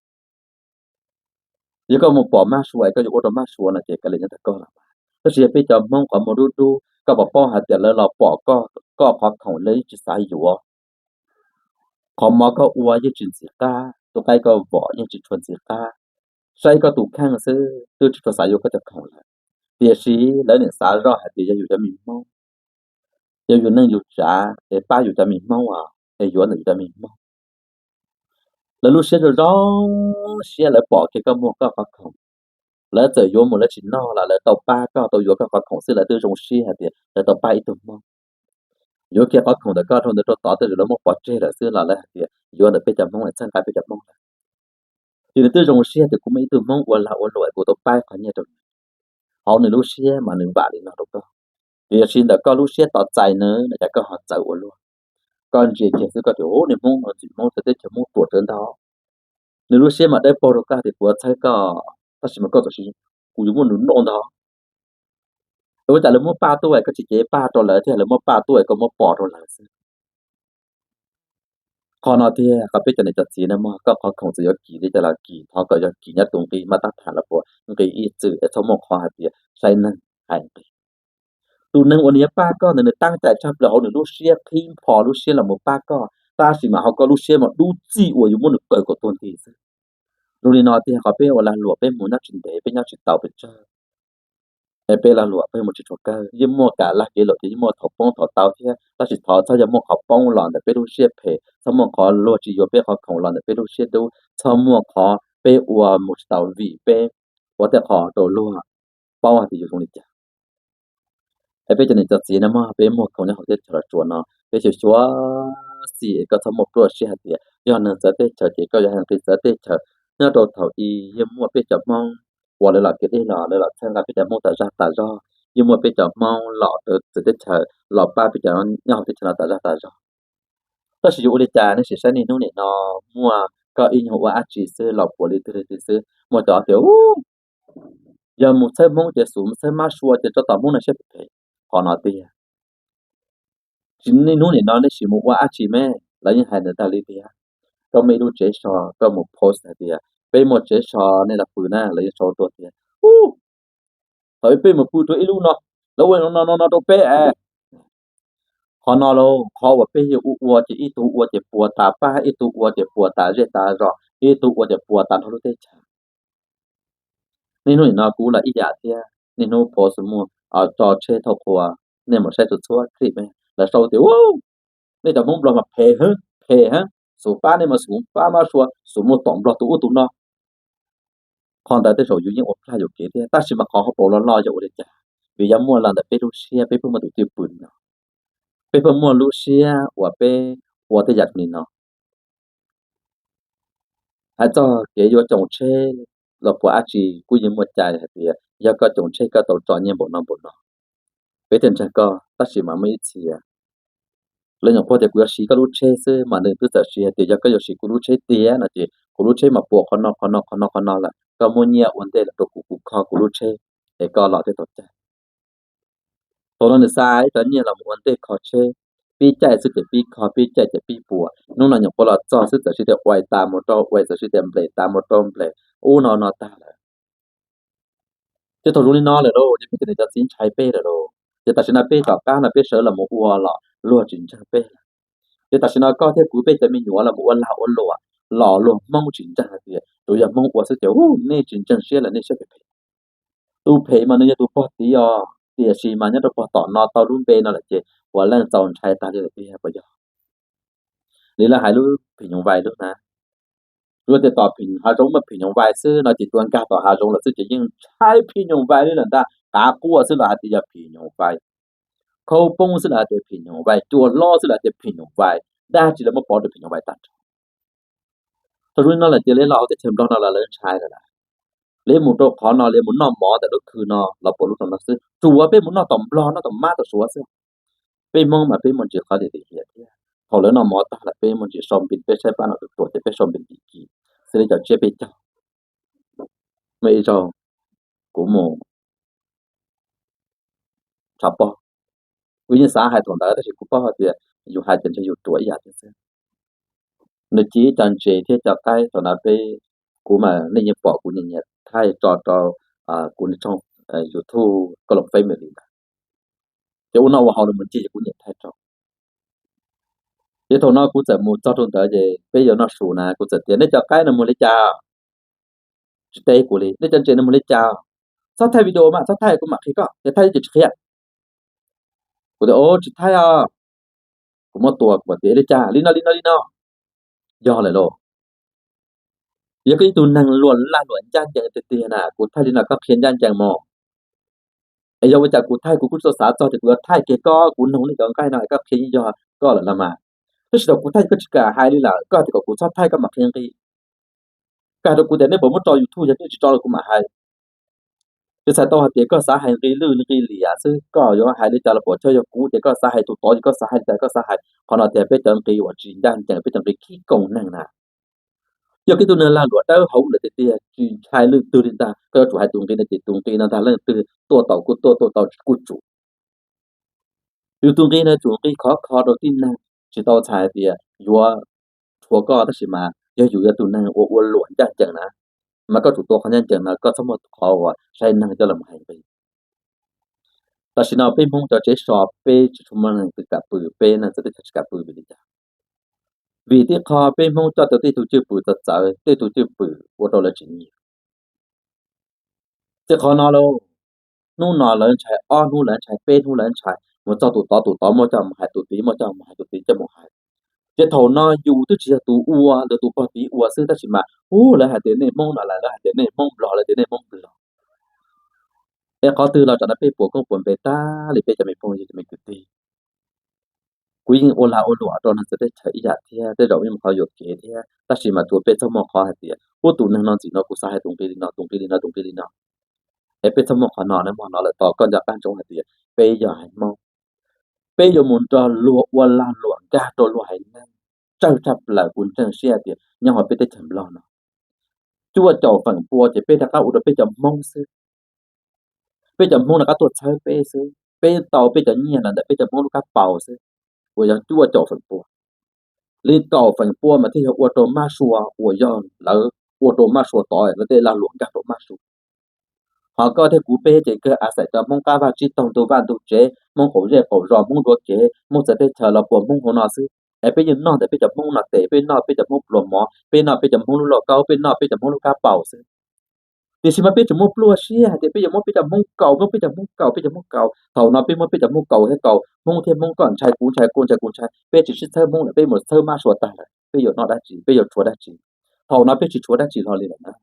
Yog koj mus pom mab sua es koj yuav ua rau mab sua no ces kav liam nyob ntawm koj los mas. Tab sis yog peb cov Hmoob qhov muag dub dub, koj puas paub hais tias lawv los pom koj, koj qhov khoom lawv yeej tsis xav yuav, qhov mov koj ua yeej tsis ntxim qab, tus qaib koj vom yeej tsis tshua ntxim qab, saib koj tus kheej xwb twb tsis tshua xav yuav koj cov khoom lawm. Tiam sis lawv niam xav zoj hais tias yog yus cov me Hmoob, yog yus neej yus tsav es pab yus cov me Hmoob, es yuav ntawm yus cov me Hmoob. Lawv lub siab zoo zoo siab, lawv pom kiag koj muag koj qhov khoom, lawv txawm yuav mus lawv tsis noj los lawv tau pab koj, tau yuav koj qhov khoom xwb lawv twb zoo siab hais tias lawv tau pab ib tug Hmoob. Yuav kiag qhov khoom ntawm koj dhau ntawd rau tod tej zaum lawv muab pov tseg lawm xwb los lawv hais tias yuav ntawm peb cov Hmoob es txhawb nqa peb cov Hmoob lawm. Ces nws twb zoo siab tias kuv muaj ib tug Hmoob ua lag ua luam kuv tau pab qhov nyiaj rau nws. Hauv nws lub siab mas nws vam li no rau koj. Tiam sis ntawm koj lub siab tos txais nws no ces koj ho txawv ua luaj. Koj ntsia kiag xwb koj tias, Ub, niag Hmoob no ntxim Hmoob txawv teb chaws, Hmoob ruam tsawv ntag. Nws lub siab mas dawb paug rau koj tias kuv txhawb koj, tab sis mas koj tam sim, kuv yuav muab nws noj ntag. Ua cas lawv muab paj tuaj es koj tsis cev paj rau lawv thiab, lawv muab paj tuaj es koj muab pos rau lawv xwb? Qhov no tiag, qhov peb cov niam cov txiv no mas koj qhov khoom txawm yuav kis li cas los kis, thov kom yog kis nyob tus nqi maj tab tham los puas nqi ib txwm es txhob muaj qhov hais tias saib neeg hais nqi. Tus neeg uas nws yuav pab koj ntawd nws tab cai tshaj plaws hauv nws lub siab qhib npho lub siab los mus pab koj, tab sis mas hauv koj lub siab mas dub txij uas yuav muab nws kaw kom tuag nti xwb. Zoo li no tiag, qhov peb ua lag luam peb mus nyob tsis ntev, peb nyob tsis tau pes tsawg, es peb lag luam peb mus tsis tshua kawg, yeej muaj kam lag kev lom ces yeej muaj thaum poob thaum tau thiab, tab sis thov txhob yog muaj qhov poob los ntawm peb lub siab phem, txhob muaj qhov luag tsis yuav peb qhov khoom los ntawm peb lub siab dub, txhob muaj qhov peb ua mus tsis tau vim peb ua tej qho rau luag paub hais tias yuav zoo li cas. Es peb cov niam cov txiv no mas peb muag khoom nyob hauv teb chaws Los Tsuas no peb xyuas xyuas xim es koj txhob muaj pluaj siab hais tias yog neeg txawv teb chaws ces koj yuav hais nqi txawv teb chaws. Nyob rau thaum i yeej muaj peb cov Hmoob uas lawv los kev deb los lawv los txhawb nqa peb cov Hmoob tas zog tas zog, yeej muaj peb cov Hmoob los rau txawv teb chaws los pab peb cov nyob hauv teb chaws no tas zog tas zog. Tab sis yuav ua li cas nej sim saib niaj hnub nim no muaj koj ib nyuag ua dab tsi xwb los puav li twg li twg xwb, muaj cov tias yog mus txhawb Hmoob ces xub mus txhawb mab sua ces tso tom Hmoob no siab phem phem. Qhov no tiag, tsis niaj hnub nim no nej sim mus ua dab tsi me, lawv yeej hais ntawd tag li tiag. Koj muaj ib lub tsev so koj mus post hais tias peb muaj tsev so, nej los pw na, lawv yeej sau tuaj tias, Ub, thaum peb mus pw rau ib lub no, lawv ua no no no rau peb es. Qhov no los qhov uas peb yog ua ua ces ib tug ua ces puas tas pab, ib tug ua ces puas tas zej tas zos, ib tug ua ces puas tas nrog lub teb chaws. Niaj hnub nim no kuv los ib yam thiab, niaj hnub post muaj tso tsheb thauj qhua, nej mus saib txhua txhua clip lawv sau tias, Ub, nej cov Hmoob Nplog mas phem heev, phem heev, xub pab nej mas xub pab mab sua, xub muaj tom Nplog tus ub tus no. Qhov ntawd tej zaum yus yeej ua plag yuam kev thiab, tab sis mas qhov hauv paus los los yog ua li cas? Vim yog muaj los ntawm peb lub siab, peb pheej muaj tus cwj pwm li no, peb pheej muaj lub siab uas peb ua tej yam li no. Hais txog kev yuav coom tsheb los puas dab tsi, kuj yeej muaj cai hais tias yog koj coom tsheb koj tau tso nyiaj npaum no npaum no, peb thiaj ntseeg koj. Tab sis mas muaj ib txhia lawv nyuam qhuav tias kuv yuav siv koj lub tsheb xwb mas nws twb txawm siv hais tias yog koj yuav siv kuv lub tsheb tiag no ces kuv lub tsheb mas puas qhov no qhov no qhov no qhov no lawm, koj muab nyiaj ua ntej los rau kuv, kuv kho kuv lub tsheb es koj los thiaj tau caij. Thaum no nws xa ib co nyiaj los mus ua ntej kho tsheb, pib caij xwb ces pib kho, pib caij ces pib puas. Hnub no nyuam qhuav los txog xwb txawm siv tias uais tas mus rau uais, txawm siv tias nplem tas mus rau nplem, ub no no tag lawm. Ces thaum zoo li no lawm lauj, ces peb cov niam cov txiv ntshai peb lawm lauj. Ces tam sim no peb tom qab no peb sawv los mus ua los luag tsis ntseeg peb lawm. Ces tam sim no koj thiab kuv peb cov me nyuam los mus ua lag ua luam los luag Hmoob tsis ntseeg hais tias tsuas yog Hmoob ua xwb ces, u, nej tsis ntseeg siab lawm, nej siab phem phem. Tus phem mas nws yog tus pog tid os, tiam sis mas nyob rau pog tom no tau lub npe no lawm ces puav leej txaus ntshai tag li lawm tiag puas yog? Li lawv hais lub phim nyuj vais lub na, luag tias tom hav zoov muaj phim nyuj vais xwb no ces cua nkag tom hav zoov lawm xwb ces yeej ntshai phim nyuj vais li lawm ntag. Qav quaj xwb los hais tias yog phim nyuj vais, khau poob xwb los hais tias phim nyuj vais, cua hlob xwb los hais tias phim nyuj vais, dab tsi los muab pov rau phim nyuj vais tag nrho. Thaum zoo li no lawm ces li los hauv teb chaws Nplog no los lawv ntshai lawm lauj. Li mus rau qhov no li mus noj mov ntawm lub khw no los puas lub rau no xwb, tsuas peb mus noj tom Nplog, noj tom Mab tom Suav xwb. Peb Hmoob mas peb muaj ntsis qhov lim lim hiam thiab, thaum lawv noj mov tag lawm peb muaj ntsis sau npis, peb saib pab no tus ruam ces peb sau npis kim kim xwb li cov tsiab peb caug. Muaj ib zaug kuv mus tshav pob, kuv yeej xav hais thaum ntawd tab sis kuv paub hais tias yus hais ces ntshe yus ruam ib yam thiab xwb. Nws ci ib co ntses thiab cov qaib thaum ntawd peb, kuv mas nej yeej pom kuv nyiam nyiam thaij tso rau kuv tshooj YouTube Koj Loos Family ntawd. Ces ua noj ua haus los mus ncig ces kuv nyiam thaij rau. Ces thaum no kuv txawm mus txog rau ntawd ces peb yuav noj su na, kuv txawm tias nej cov qaib no muag li cas? Tsis teb kuv li. Nej cov ntses no muag li cas? Txhob thaij video mas, txhob thaij kuv mam qhia koj, ces thaij ces tsis qhia. Kuv tias o tsis thaij os. Kuv muab tua kuv tias li cas? Li no li no li no. Yog lawm lauj. Yog koj ib tug neeg luag laj luam ncaj ncees tiag tiag na, kuv thaij li no koj qhia ncaj ncees mog. Es yog ua cas kuv thaij kuv kuj tsis tau xav txog tias kuv yuav thaij kiag koj, kuv noog nej cov nqaij no es koj qhia yeej yog koj lawm los mas. Tab sis thaum kuv thaij koj tsis kam hais li lawm, koj tias kom kuv txhob thaij koj mam qhia nqi. Koj hais rau kuv tias nej puas muab tso YouTube, yog nej tsis tso los kuv mam hais. Ces txhais tau hais tias koj xav hais nqi lwj nqi liam xwb, koj yuav hais li cas los puas chawj, yog kuv ces koj xav hais tus tod ces koj xav hais li cas koj xav hais. Qhov no tias peb cov nqi uas tsis ncaj ncees, peb cov nqi khib koom neeg na. Yog koj tus neeg lag luam dawb huv lawm tiag tiag, tsis ntshai leej twg li ntag, koj yuav tsum hais tus nqi no ces tus nqi no ntag, leej twg tuaj tau kuj tuaj, tuaj tau kuj tsum. Yus tus nqi no tsum nqi khov kho rau tib neeg, tsis tau txhais hais tias yuav rhuav koj, tab sis mas yog yus yog tus neeg uas ua luam ncaj ncees na, mas koj tsum tua qhov ncaj ncees no, koj txhob muaj qhov uas saib neeg coj los hais nqi. Tam sim no peb Hmoob cov tsev so peb tsis tshua muaj neeg twg kam pw, peb neeg txawv teb chaws tsis kam pw vim li cas? Vim tib qho peb Hmoob coj tau tej tug cwj pwm txawv txawv, tej tug cwj pwm ua rau lawv tsis nyiam. Ces qhov no lauj, hnub no lawv ntshai, ob hnub lawv ntshai, peb hnub lawv ntshai, mus txog tus tod tus tod muab coj mus hais, tus tid muab coj mus hais, tus tid coj mus hais. Ces thaum no yus twb tsis yog tus ua, lawv tus pog tid ua xwb, tab sis mas ub, lawv hais tias nej Hmoob no lawm, lawv hais tias nej Hmoob Nplog, lawv tias nej Hmoob Nplog. Es qhov twg los tam no peb puas koob puas npe tag li peb cov me phooj ywg cov me kwv tij. Kuv yeej ua lag ua luam rau neeg txawv teb chaws ib yam thiab, tej zaum yeej muaj qhov yuam kev thiab, tab sis mas tsuas peb txhob muaj qhov hais tias ub, tus neeg no ntxim no kuv xav hais tus nqi li no, tus nqi li no, tus nqi li no. Es peb txhob muaj qhov no na mog. No lawm tau koj nco qab ntsoov hais tias peb yog haiv Hmoob, peb yuav mus nrog luag ua lag luam nkag rau luag haiv neeg. Tsawg tshaj plaws, kuv ntseeg siab hais tias nyob hauv peb teb chaws Nplog no cuaj caum feem pua ces peb rov qab ua rau peb cov Hmoob xwb. Peb cov Hmoob rov qab tuaj txhawb peb xwb, peb tau peb cov nyiaj los ntawm peb cov Hmoob lub kab paus xwb, uas yog cuaj caum feem pua. Li kaum feem pua mas thiaj yog ua rau mab sua, uas yog lawv ua rau mab sua tod, lawv tej lag luam nkag rau mab sua. Ho koj thiab kuv peb ces kawg a xaim cov Hmoob qab vaj tsib taug, ntug vaj ntug tsev, Hmoob qaum zej qaum zos, Hmoob dua kev, Hmoob txawv teb chaws los puas Hmoob hauv no xwb. Es peb yeej noj ntawm peb cov Hmoob no tes, peb noj peb cov Hmoob pluas mov, peb noj peb cov Hmoob lub lauj kaub, peb noj peb cov Hmoob lub kab paus xwb. Tiam sis mas peb tseem muaj pluaj siab hais tias peb yuav muab peb cov Hmoob kaus, muab peb cov Hmoob kaus, peb cov Hmoob kaus. Thaum no peb muab peb cov Hmoob kaus thiab kaus, Hmoob thiab Hmoob koj ntshai kuv ntshai, koj ntshai kuv ntshai, peb tsis sib txhawb Hmoob lawm, peb mus txhawb mab sua tag lawm, peb yuav noj dab tsi, peb yuav tshuav dab tsi? Thaum no peb tsis tshuav dab tsi hlo li lawm na.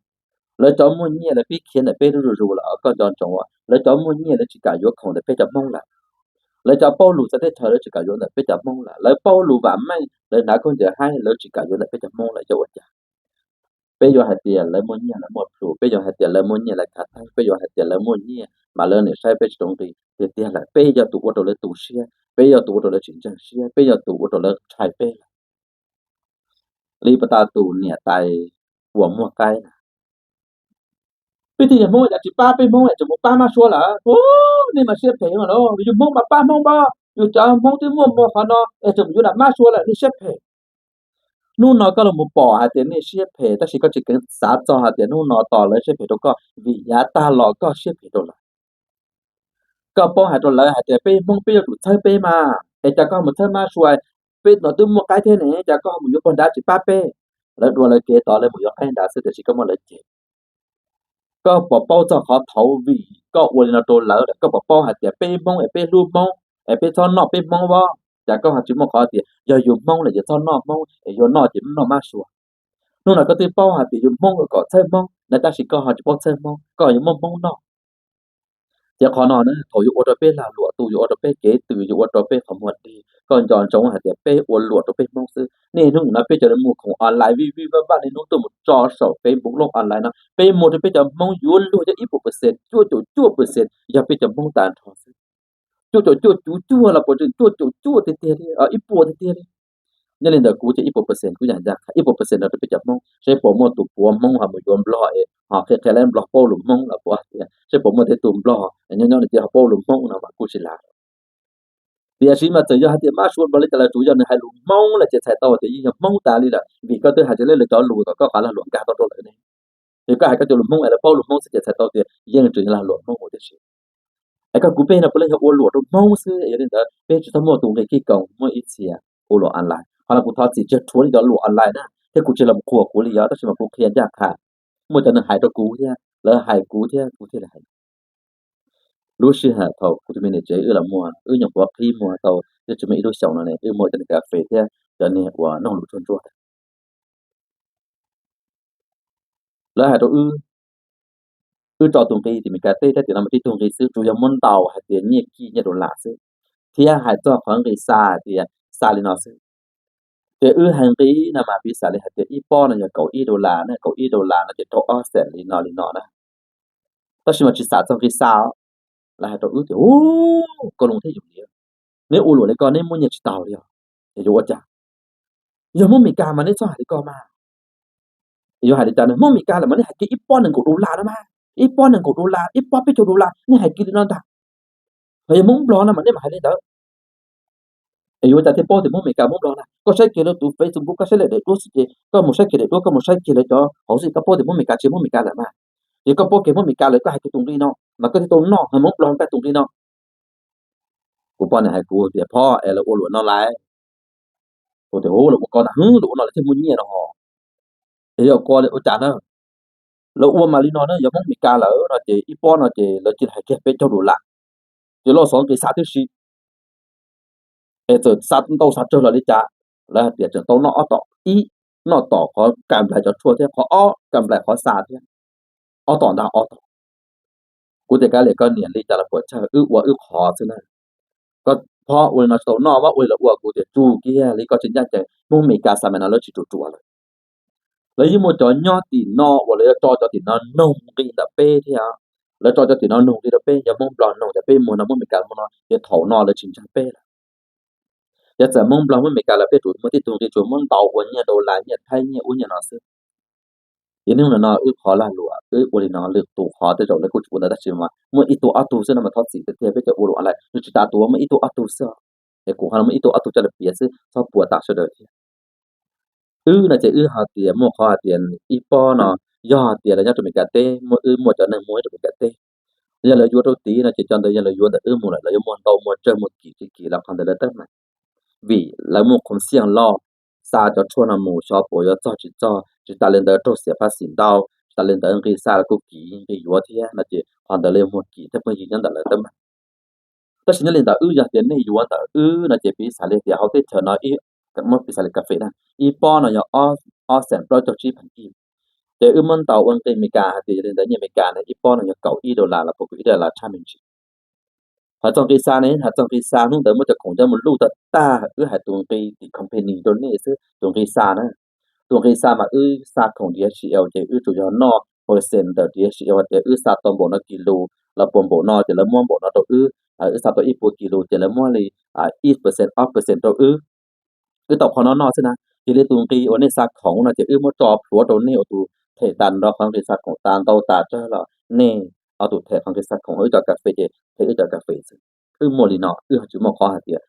Lawv cov muaj nyiaj lawv pib khiav ntawm peb lub zuj zus lawm, koj nco ntsoov, lawv cov muaj nyiaj lawv tsis kam yuav khoom ntawm peb cov Hmoob lawm. Lawv cov paub lus txawv teb chaws lawv tsis kam yuav ntawm peb cov Hmoob lawm. Lawv paub lus vam meej, lawv hnav khaub ncaws haib, lawv tsis kam yuav ntawm peb cov Hmoob lawm, yog ua cas? Peb yuav hais tias lawv muaj nyiaj lawv muaj plhus, peb yuav hais tias lawv muaj nyiaj lawv khav theeb, peb yuav hais tias lawv muaj nyiaj mas lawv niam saib peb tsis rau nqi. Tiag tiag lawm, peb yog tus ua rau lawv tu siab, peb yog tus ua rau lawv tsis ntseeg siab, peb yog tus ua rau lawv ntshai peb lawm. Li pas tas tus niam tais uas muaj qaib na, peb twb yog Hmoob cas tsis pab peb Hmoob, tseem mus pab mab sua lawm. Nej mas siab phem mas lauj, yus Hmoob mas pab Hmoob npab, yus cov Hmoob twb muaj muag qhov no es tseem mus yuav nram mab sua lawm, nej siab phem. Hnub no koj los mus pom hais tias nej siab phem, tab sis koj tsis kheev xav txog hais tias hnub no tos lawv siab phem rau koj, vim yav tag los koj siab phem rau lawv. Koj paub hais rau lawv hais tias peb Hmoob peb yuav tsum txhawb peb mas, es cas koj mus txhawb mab sua, peb no twb muaj qaib thiab ne, cas koj mus yuav pog nrad tsis pab peb? Lawv dua lawv kev tod lawv mus yuav qaib nrad xwb, tiam sis koj muab lawv cem. Koj puas paub txog qhov thaud vim koj ua li no rau lawv lawm? Koj puas paub hais tias peb Hmoob es peb hlub Hmoob es peb txhob noj peb Hmoob os? Cas koj ho tsis muaj qhov tias yog yus Hmoob lawm ces txhob noj Hmoob, es yuav noj ces noj mab sua? Hnub no koj twb paub hais tias yus Hmoob kom txhawb Hmoob na, tab sis koj ho tsis paub txhawb Hmoob, koj yuav muab Hmoob noj. Ces qhov no na, thaum yuav ua rau peb lag luam tu, yuav ua rau peb kev tws, yuav ua rau peb qhov muag dig, koj nco ntsoov hais tias peb ua luam rau peb Hmoob xwb. Niaj hnub no peb cov mus khoom online vij vij vaj vaj niaj hnub tuaj mus tso saum Facebook loj online no, peb muag rau peb cov Hmoob yuav luag yog ib puas percent, cuaj caum cuaj percent yog peb cov Hmoob tag nrho xwb. Cuaj caum cuaj cuv cuag los puas tseem cuaj caum cuaj tiag tiag li, ib puas tiag tiag li. Nyob li ntawd kuv ces ib puas percent kuv yeej ncaj qha ib puas percent rau peb cov Hmoob, seb puas muaj tus puav Hmoob ho mus yuav Nplog es ho qhia qhia lawv Nplog paub lus Hmoob los puas tias, seb puas muaj tej tus Nplog nyob nyob no ces ho paub lus Hmoob no mas kuj tsis lam. Tiam sis mas txawm yog hais tias mab sua Nplog li cas los tsuas yog nws hais lus Hmoob lawm ces txhais tau tias yeej yog Hmoob tas li lawm, vim koj twb hais tias lawv lawv cov lus kom koj qhov lag luam nkag tau rau lawv ne. Yog koj hais koj cov lus Hmoob es lawv paub lus Hmoob xwb ces txhais tau tias yeej tseem yog lag luam Hmoob ua tib si. Es koj kuv peb no puav leej yog ua luam rau Hmoob xwb, yog li ntawd peb tsis txhob muaj tus nqi khib koom, muaj ib txhia ua luam online. Qhov no kuv thov txim tsis rhuav li cov luam online na, thiab kuv tsis los qhuas kuv li os, tab sis mas kuv qhia ncaj qha. Muaj cov neeg hais rau kuv thiab, lawv hais kuv thiab kuv thiaj li hais. Lub sij hawm thaum kuv tus me niam tsev wb los muag, wb nyuam qhuav qhib muag tau twb tsis muaj ib lub xyoos no ne, wb muaj cov niag kas fes thiab cov niag uas noog lus tsuag ntsuag. Lawv hais rau wb, wb tso tus nqi tim Meskas teb thiab tim no mas tib tug nqi xwb, tsuas yog muab ntaus hais tias nyiaj kij nyiaj dollar xwb, thiab hais txog qhov nqi xa hais tias xa li no xwb. Ces wb hais nqi no mas piv xam li hais tias ib pob no yog kaum ib dollar na, kaum ib dollar no ces raug ob xees li no li no na. Tab sis mas tsis xav txog nqi xa. Lawv hais rau wb tias, u, koj lus thiab yus li, neb ua luam li ko neb muaj nyiaj tsis tau li os. Es yuav ua cas? Yog Hmoob Mes Kas mas neb txhob hais li ko mas. Yuav hais li cas? Hmoob Mes Kas lawm mas nej hais kiag ib pob nees nkaum dollar no mas, ib pob nees nkaum dollar, ib pob peb caug dollar, nej hais kiag li no ntag. Ho yog Hmoob Nplog no mas nej mam hais li ntawd. Es yuav ua cas thiaj paub tias Hmoob Mes Kas Hmoob Nplog na? Koj saib kiag lawv tus Facebook, koj saib lawv daim duab xwb ces koj mus saib kiag daim duab, koj mus saib kiag lawv cov hauv xwb koj paub tias Hmoob Mes Kas tsis Hmoob Mes Kas lawm mas. Ces koj paub kiag Hmoob Mes Kas lawm koj hais kiag tus nqi no mas koj thiaj tau noj, ho Hmoob Nplog koj tus nqi no. Kuv poj niam hais kuv tias, phob, es lawv ua luam no lais? Kuv tias, u, lawv ua ko ntag, lawv ua no lawv thiaj muaj nyiaj no. Es yog ua cas na? Lawv ua mas li no na, yog Hmoob Mes Kas lawm no ces ib pob no ces lawv cia li hais kiag peb caug dollar, ces lawv xov nqi xa tib si. Es txawm xa ntau xa tsawg los li cas, lawv hais tias tseem tau noj ob tom, ib, noj tom qhov kam nplais cov tshuaj thiab, qhov ob kam nplais qhov xa thiab. Ob tom ntag, ob tom. Kuv tias, kav liam koj niam, li cas los puas tsawg, wb ua wb qhov xwb na. Koj phob ua li no tsis tau noj, muab ua li los ua. Kuv tias, tsum kiag li, koj tsis ncaj ncees, Hmoob Mes Kas xa me no lawv tsis ruam ruam lawm. Lawv yeej muaj cov nyob tim no uas lawv yuav tso cov tim no noog nqi ntawm peb thiab. Lawv tso cov tim no noog nqi rau peb, yog Hmoob Nplog noog tias peb muag no, Hmoob Mes Kas muag no, ces thaum no lawv tsis ntseeg peb lawm. Yog txawm Hmoob Nplog Hmoob Mes Kas lawm peb tsuas muaj tib tug nqi, tsuas muab ntaus ua nyiaj dollar, nyiaj Thaib, nyiaj ub nyiaj no xwb. Ces hnub no wb qhov lag luam, wb ua li no lwm tus qhov tej zaum lawv kuj tsis ua ntawd, tab sis mas muaj ib tug ob tug xwb no mas thov txim tiag tiag, peb cov ua luam lawm nws tsis tas tus, muaj ib tug ob tug xwb. Es kuv ho muaj ib tug ob tug coj lawv piav xwb, txhob puas tas sawv daws thiab. Wb no ces wb hais tias muaj qhov hais tias ib pob no, yog hais tias lawv nyob rau Mes Kas teb, muaj, wb muaj cov neeg muag rau Mes Kas teb, yog lawv yuav rau tid no ces cov ntawd yog lawv yuav ntawm wb mus lawm, lawv yuav muag ntau muag tsawg, muag kim tsis kim los qhov ntawd lawv teeb meem, vim lawv muaj khoom xiaj loj, xa cov tshuaj no mus xyov puas yuav txog tsis txog, tsis tas li ntawd raug xiam phab xim ntau, tsis tas li ntawd nqi xa los kuj kim nqi yuav thiab no ces qhov ntawd lawv muag kim thiab pheej yig nyob ntawm lawv teeb meem. Tab sis nyob li ntawd wb, yog tias nej yuav ntawm wb no ces piv xam li tias hauv teb chaws no, muab piv xam li kas fes na, ib pob no yog ob xees plaub caug tsib phav kij. Ces wb muab ntaus ua nqi Mes Kas hais tias yog li ntawd nyiaj Mes Kas ne, ib pob no yog kaum ib dollar los puas kaum ib dollar tshaj me ntsis. Hais txog nqi xa ne, hais txog nqi xa hnub ntawd muab cov khoom coj mus luj tag tag, wb hais tus nqi tim company rau nej xwb, tus nqi xa na. Tus nqi xa mas wb xa khoom D H L ces wb tsuas yog noj percent ntawm D H L hais tias wb xa tau npaum no kis lus los puas npaum no ces lawv muab npaum no rau wb, wb xa tau ib puas kis lus ces lawv muab li ib percent ob percent rau wb. Wb tau qhov no noj xwb na. Ces li tus nqi uas nej xa khoom no ces wb muab tso plhuav rau nej ua tus them tas nrho qhov nqi xa khoom, tas ntau tas tsawg los nej ua tus them qhov nqi xa khoom, wb cov kas fes ces them wb cov kas fes xwb. Wb muaj li no, wb ho tsis muaj qhov hais tias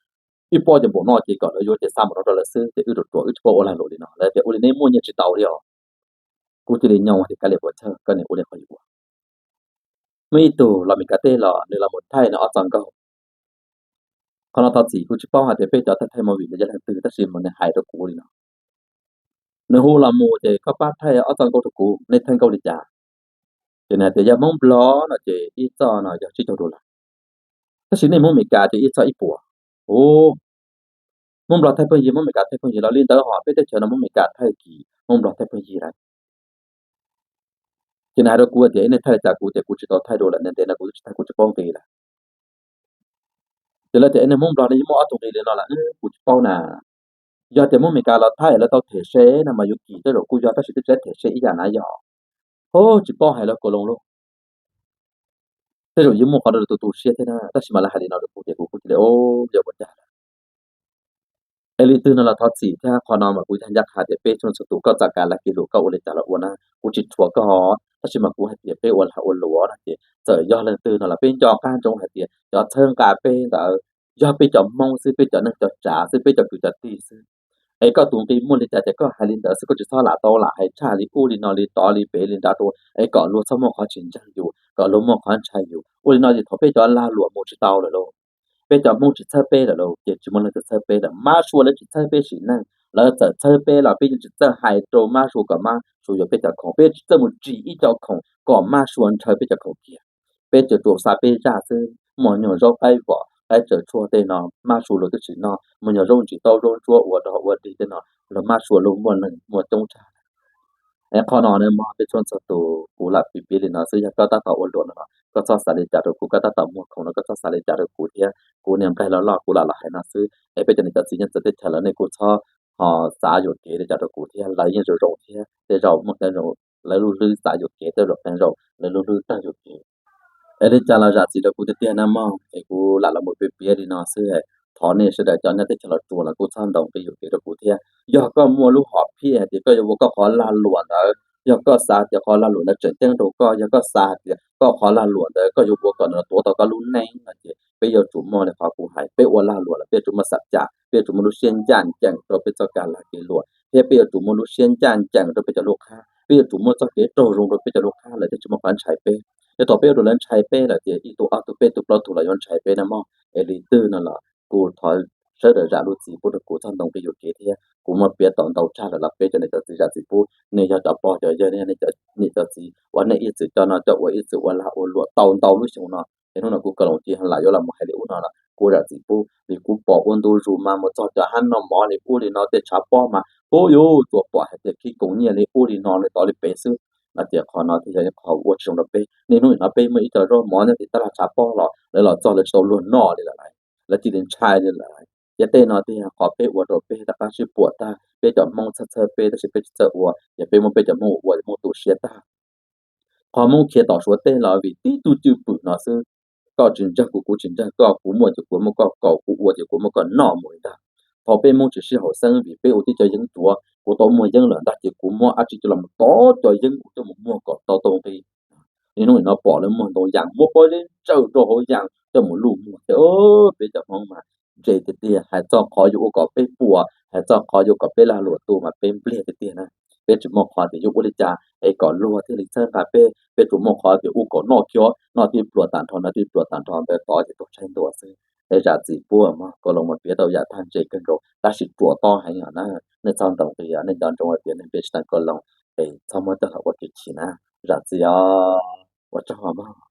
ib pob ces npaum no ces kom lawv yuav ces xa npaum no rau lawv xwb, ces wb ruam ruam wb tsis paub ua lag luam li no. Lawv tias ua li neb muaj nyiaj tsis tau li os. Kuv cia li nyob tias kav liam puas tsawg, koj niam ua li qhov yuav. Muaj ib tug los Mes Kas teb los nws los mus thaij nws ob txoj nkauj. Qhov no thov txim kuv tsis paub hais tias peb cov thaij thaij movie ntawd yog leej twg, tab sis mas nws hais rau kuv li no. Nws hu los mus ces koj pab thaij ob txoj nkauj rau kuv, nej thaij nkauj li cas? Ces nws hais tias yog Hmoob Nplog no ces ib txoj no yog tsib caug dollar, tab sis nej Hmoob Mes Kas ces ib txoj ib puas. Ub, Hmoob Nplog thaij pheej yig, Hmoob Mes Kas thaij pheej yig los li ntawd, ho peb teb chaws no Hmoob Mes Kas thaij kim, Hmoob Nplog thaij pheej yig lawm. Ces nws hais rau kuv tias nej thaij li cas, kuv tias kuv tsis tau thaij dua lawm, ntev ntev no kuv twb tsis thaij, kuv tsis paub nqi lawm. Ces lawv tias nej Hmoob Nplog nej yeej muaj ob tug nqi li no lawm, kuv tsis paub na. Yog tias Hmoob Mes Kas los thaij lawv tau them se no mas yuav kim tej zaum kuj yog, tab sis twb tsis them se ib yam na yog. Ub, tsis paub hais lawv kaus loo lauj. Tej zaum yeej muaj qhov rau lawv tu tu siab thiab na, tab sis mas lawv hais li no rau kuv ces kuv kuj cia li, o, yog ua cas lawm. Es leej twg no los thov txim thiab, qhov no mas kuv yeej ncaj qha tias peb txhua txhua tus koj txoj kev lag kev luam koj ua li cas los ua na, kuv tsis rhuav koj, tab sis mas kuv hais tias peb ua lag ua luam no ces txawm yog leej twg no los peb nco qab ntsoov hais tias cov txhawb nqa peb ntawd yog peb cov Hmoob xwb, peb cov neej cov tsav xwb, peb cov kwv cov tij xwb. Es koj tus nqi muaj li cas ces koj hais li ntawd xwb, koj tsis txhob lam tau lam hais tshaj li ub li no li tod li pem li nrad rau es kom luag txhob muaj qhov tsis ntseeg yus, kom luag muaj qhov ntshai yus. Ua li no ces thaum peb cov lag luam mus tsis tau lawm lauj, peb cov Hmoob tsis txhawb peb lawm lauj, ces tsis muaj leej twg txhawb peb lawm. Mab Suav lawv tsis txhawb peb sim neej, lawv txawm txhawb peb los peb yeej tsis txawj hais rau Mab Suav kom Mab Suav yuav peb cov khoom, peb tsis txawj mus tsim ib co khoom kom Mab Suav ntshaw peb cov khoom kiag. Peb tsuas tsuas xa peb zaj xwb, muaj nyuag zaub qaib vom qaib tsaws tshuaj tej no Mab Suav luag twb tsis noj, muaj nyuag zaub ntsis taub zaub ntsuab ua dog ua dig tej no los Mab Suav luag muaj neeg muaj coob tshaj. Es qhov no ne mog peb txhua txhua tus, kuv lam piav piav li no xwb, yog koj tab tom ua luam no los koj txhob xav li cas rau kuv, koj tab tom muag khoom no koj txhob xav li cas rau kuv thiab. Kuv niag nqaij loj loj kuv lam los hais no xwb, es peb cov niam cov txiv nyob txawv teb chaws lawv nej kuj txhob ho xav yuam kev li cas rau kuv thiab, lawv yeej zoo zoo thiab, tej zaum muaj qee zaum lawv lub hlwb xav yuam kev, tej zaum qee zaum lawv lub hlwb tawg yuam kev. Es li cas los zam txim rau kuv tiag tiag na mog, es kuv lam los mus piav piav li no xwb. Thov nej sawv daws cov nyob teb chaws Los Tsuas los kuj txhob ntaus nqi yuam kev rau kuv thiab. Yog koj muaj lub hom phiaj hais tias koj yuav ua koj qhov lag luam ntawd, yog koj xav tias qhov lag luam ntawd tseem ceeb rau koj, yog koj xav hais tias koj qhov lag luam ntawd koj yuav ua kom nws tuav tau koj lub neej no ces peb yuav tsum muaj li qhov kuv hais, peb ua lag luam los peb yuav tsum muaj xam cam, peb yuav tsum muaj lub siab ncaj ncees rau peb txoj kev lag kev luam, thiab peb yuav tsum muaj lub siab ncaj ncees rau peb cov lub qhab, peb yuav tsum muaj txoj kev raug zoo rau peb cov lub qhab, lawv thiaj tsis muaj qhov ntshai peb. Ces thaum peb ua rau lawv ntshai peb lawm ces ib tug ob tug peb tug plaub tug los yuav ntshai peb na mog. Es li twg no los kuv thov sawv daws zam lub txim pub rau kuv, txhob ntaus nqi yuam kev thiab. Kuv muab piav tau ntau tshaj lawm los peb cov niam cov txiv zam txim pub. Nej yog cov pog cov yawg, nej niam cov txiv uas nej ib txwm coj noj coj ua, ib txwm ua lag ua luam tau ntau lub xyoo no, es hnub no kuv Kaus Loos cia li yuav los mus hais li ub no los kuv zam txim pub, vim kuv pom ua ntu zus mas mus txog cov hab noj mov li ub li no, tej tshav pob mas ub yuv tsuas pom hais tias khib koos nyiaj li ub li no li tod li pem xwb. No ces qhov no thiaj yog qhov ua tsis zoo rau peb. Niaj hnub nim no peb muaj ib co zaub mov nyob tim tab laj tshav pob los lawv los txog lawv tsis tau luag noj li lawm, lawv cia li ntshai li lawm. Ces tej no thiaj yog qhov peb ua rau peb rov qab sib puam tag. Peb cov Hmoob txhawj txhawj peb tab sis peb tsis txawj ua, ces peb muab peb cov Hmoob ua ua ces Hmoob tu siab tag. Qhov Hmoob khiav tom Suav teb los vim tib tug cwj pwm no xwb. Koj tsis ntseeg kuv, kuv tsis ntseeg koj, kuv muaj ces kuv muab koj kaus, kuv ua ces kuv muab koj noj mus li ntag. Thaum peb Hmoob tsis sib haum xeeb vim peb ua tib co yeeb ncuav, kuv tau muaj yeeb lawm ntag ces kuv muab dab tsi coj los tov cov yeeb kuv coj mus muag kom tau tau nqi. Niaj hnub nim no pom lawv muag ntoo yas, muab pob zeb ntsaws rau hauv yas coj mus luj muag thiab. Peb cov Hmoob mas ntse tiag tiag, hais txog qhov yuav ua kom peb puas, hais txog qhov yuav kom peb lag luam tu mas peb npliag tiag tiag na. Peb tsis muaj qhov tias yuav ua li cas es kom luag thiaj li txhawb nqa peb, peb tsuas muaj qhov tias ua kom noj kiag, noj tib pluag tag nrho, noj tib pluag tag nrho ntawd tod ces tuag tshaib ntua xwb. Es zam txim pub mog, Kaus Loos mas piav tau yam thaj ntse kawg nkaus tab sis ruam tob heev os na. Nej txhob ntaus nqi, nej nco ntsoov hais tias nej npe tsis tas Kaus Loos es txhob muab coj los ua kev chim na. Zam txim os, ua tsaug mog.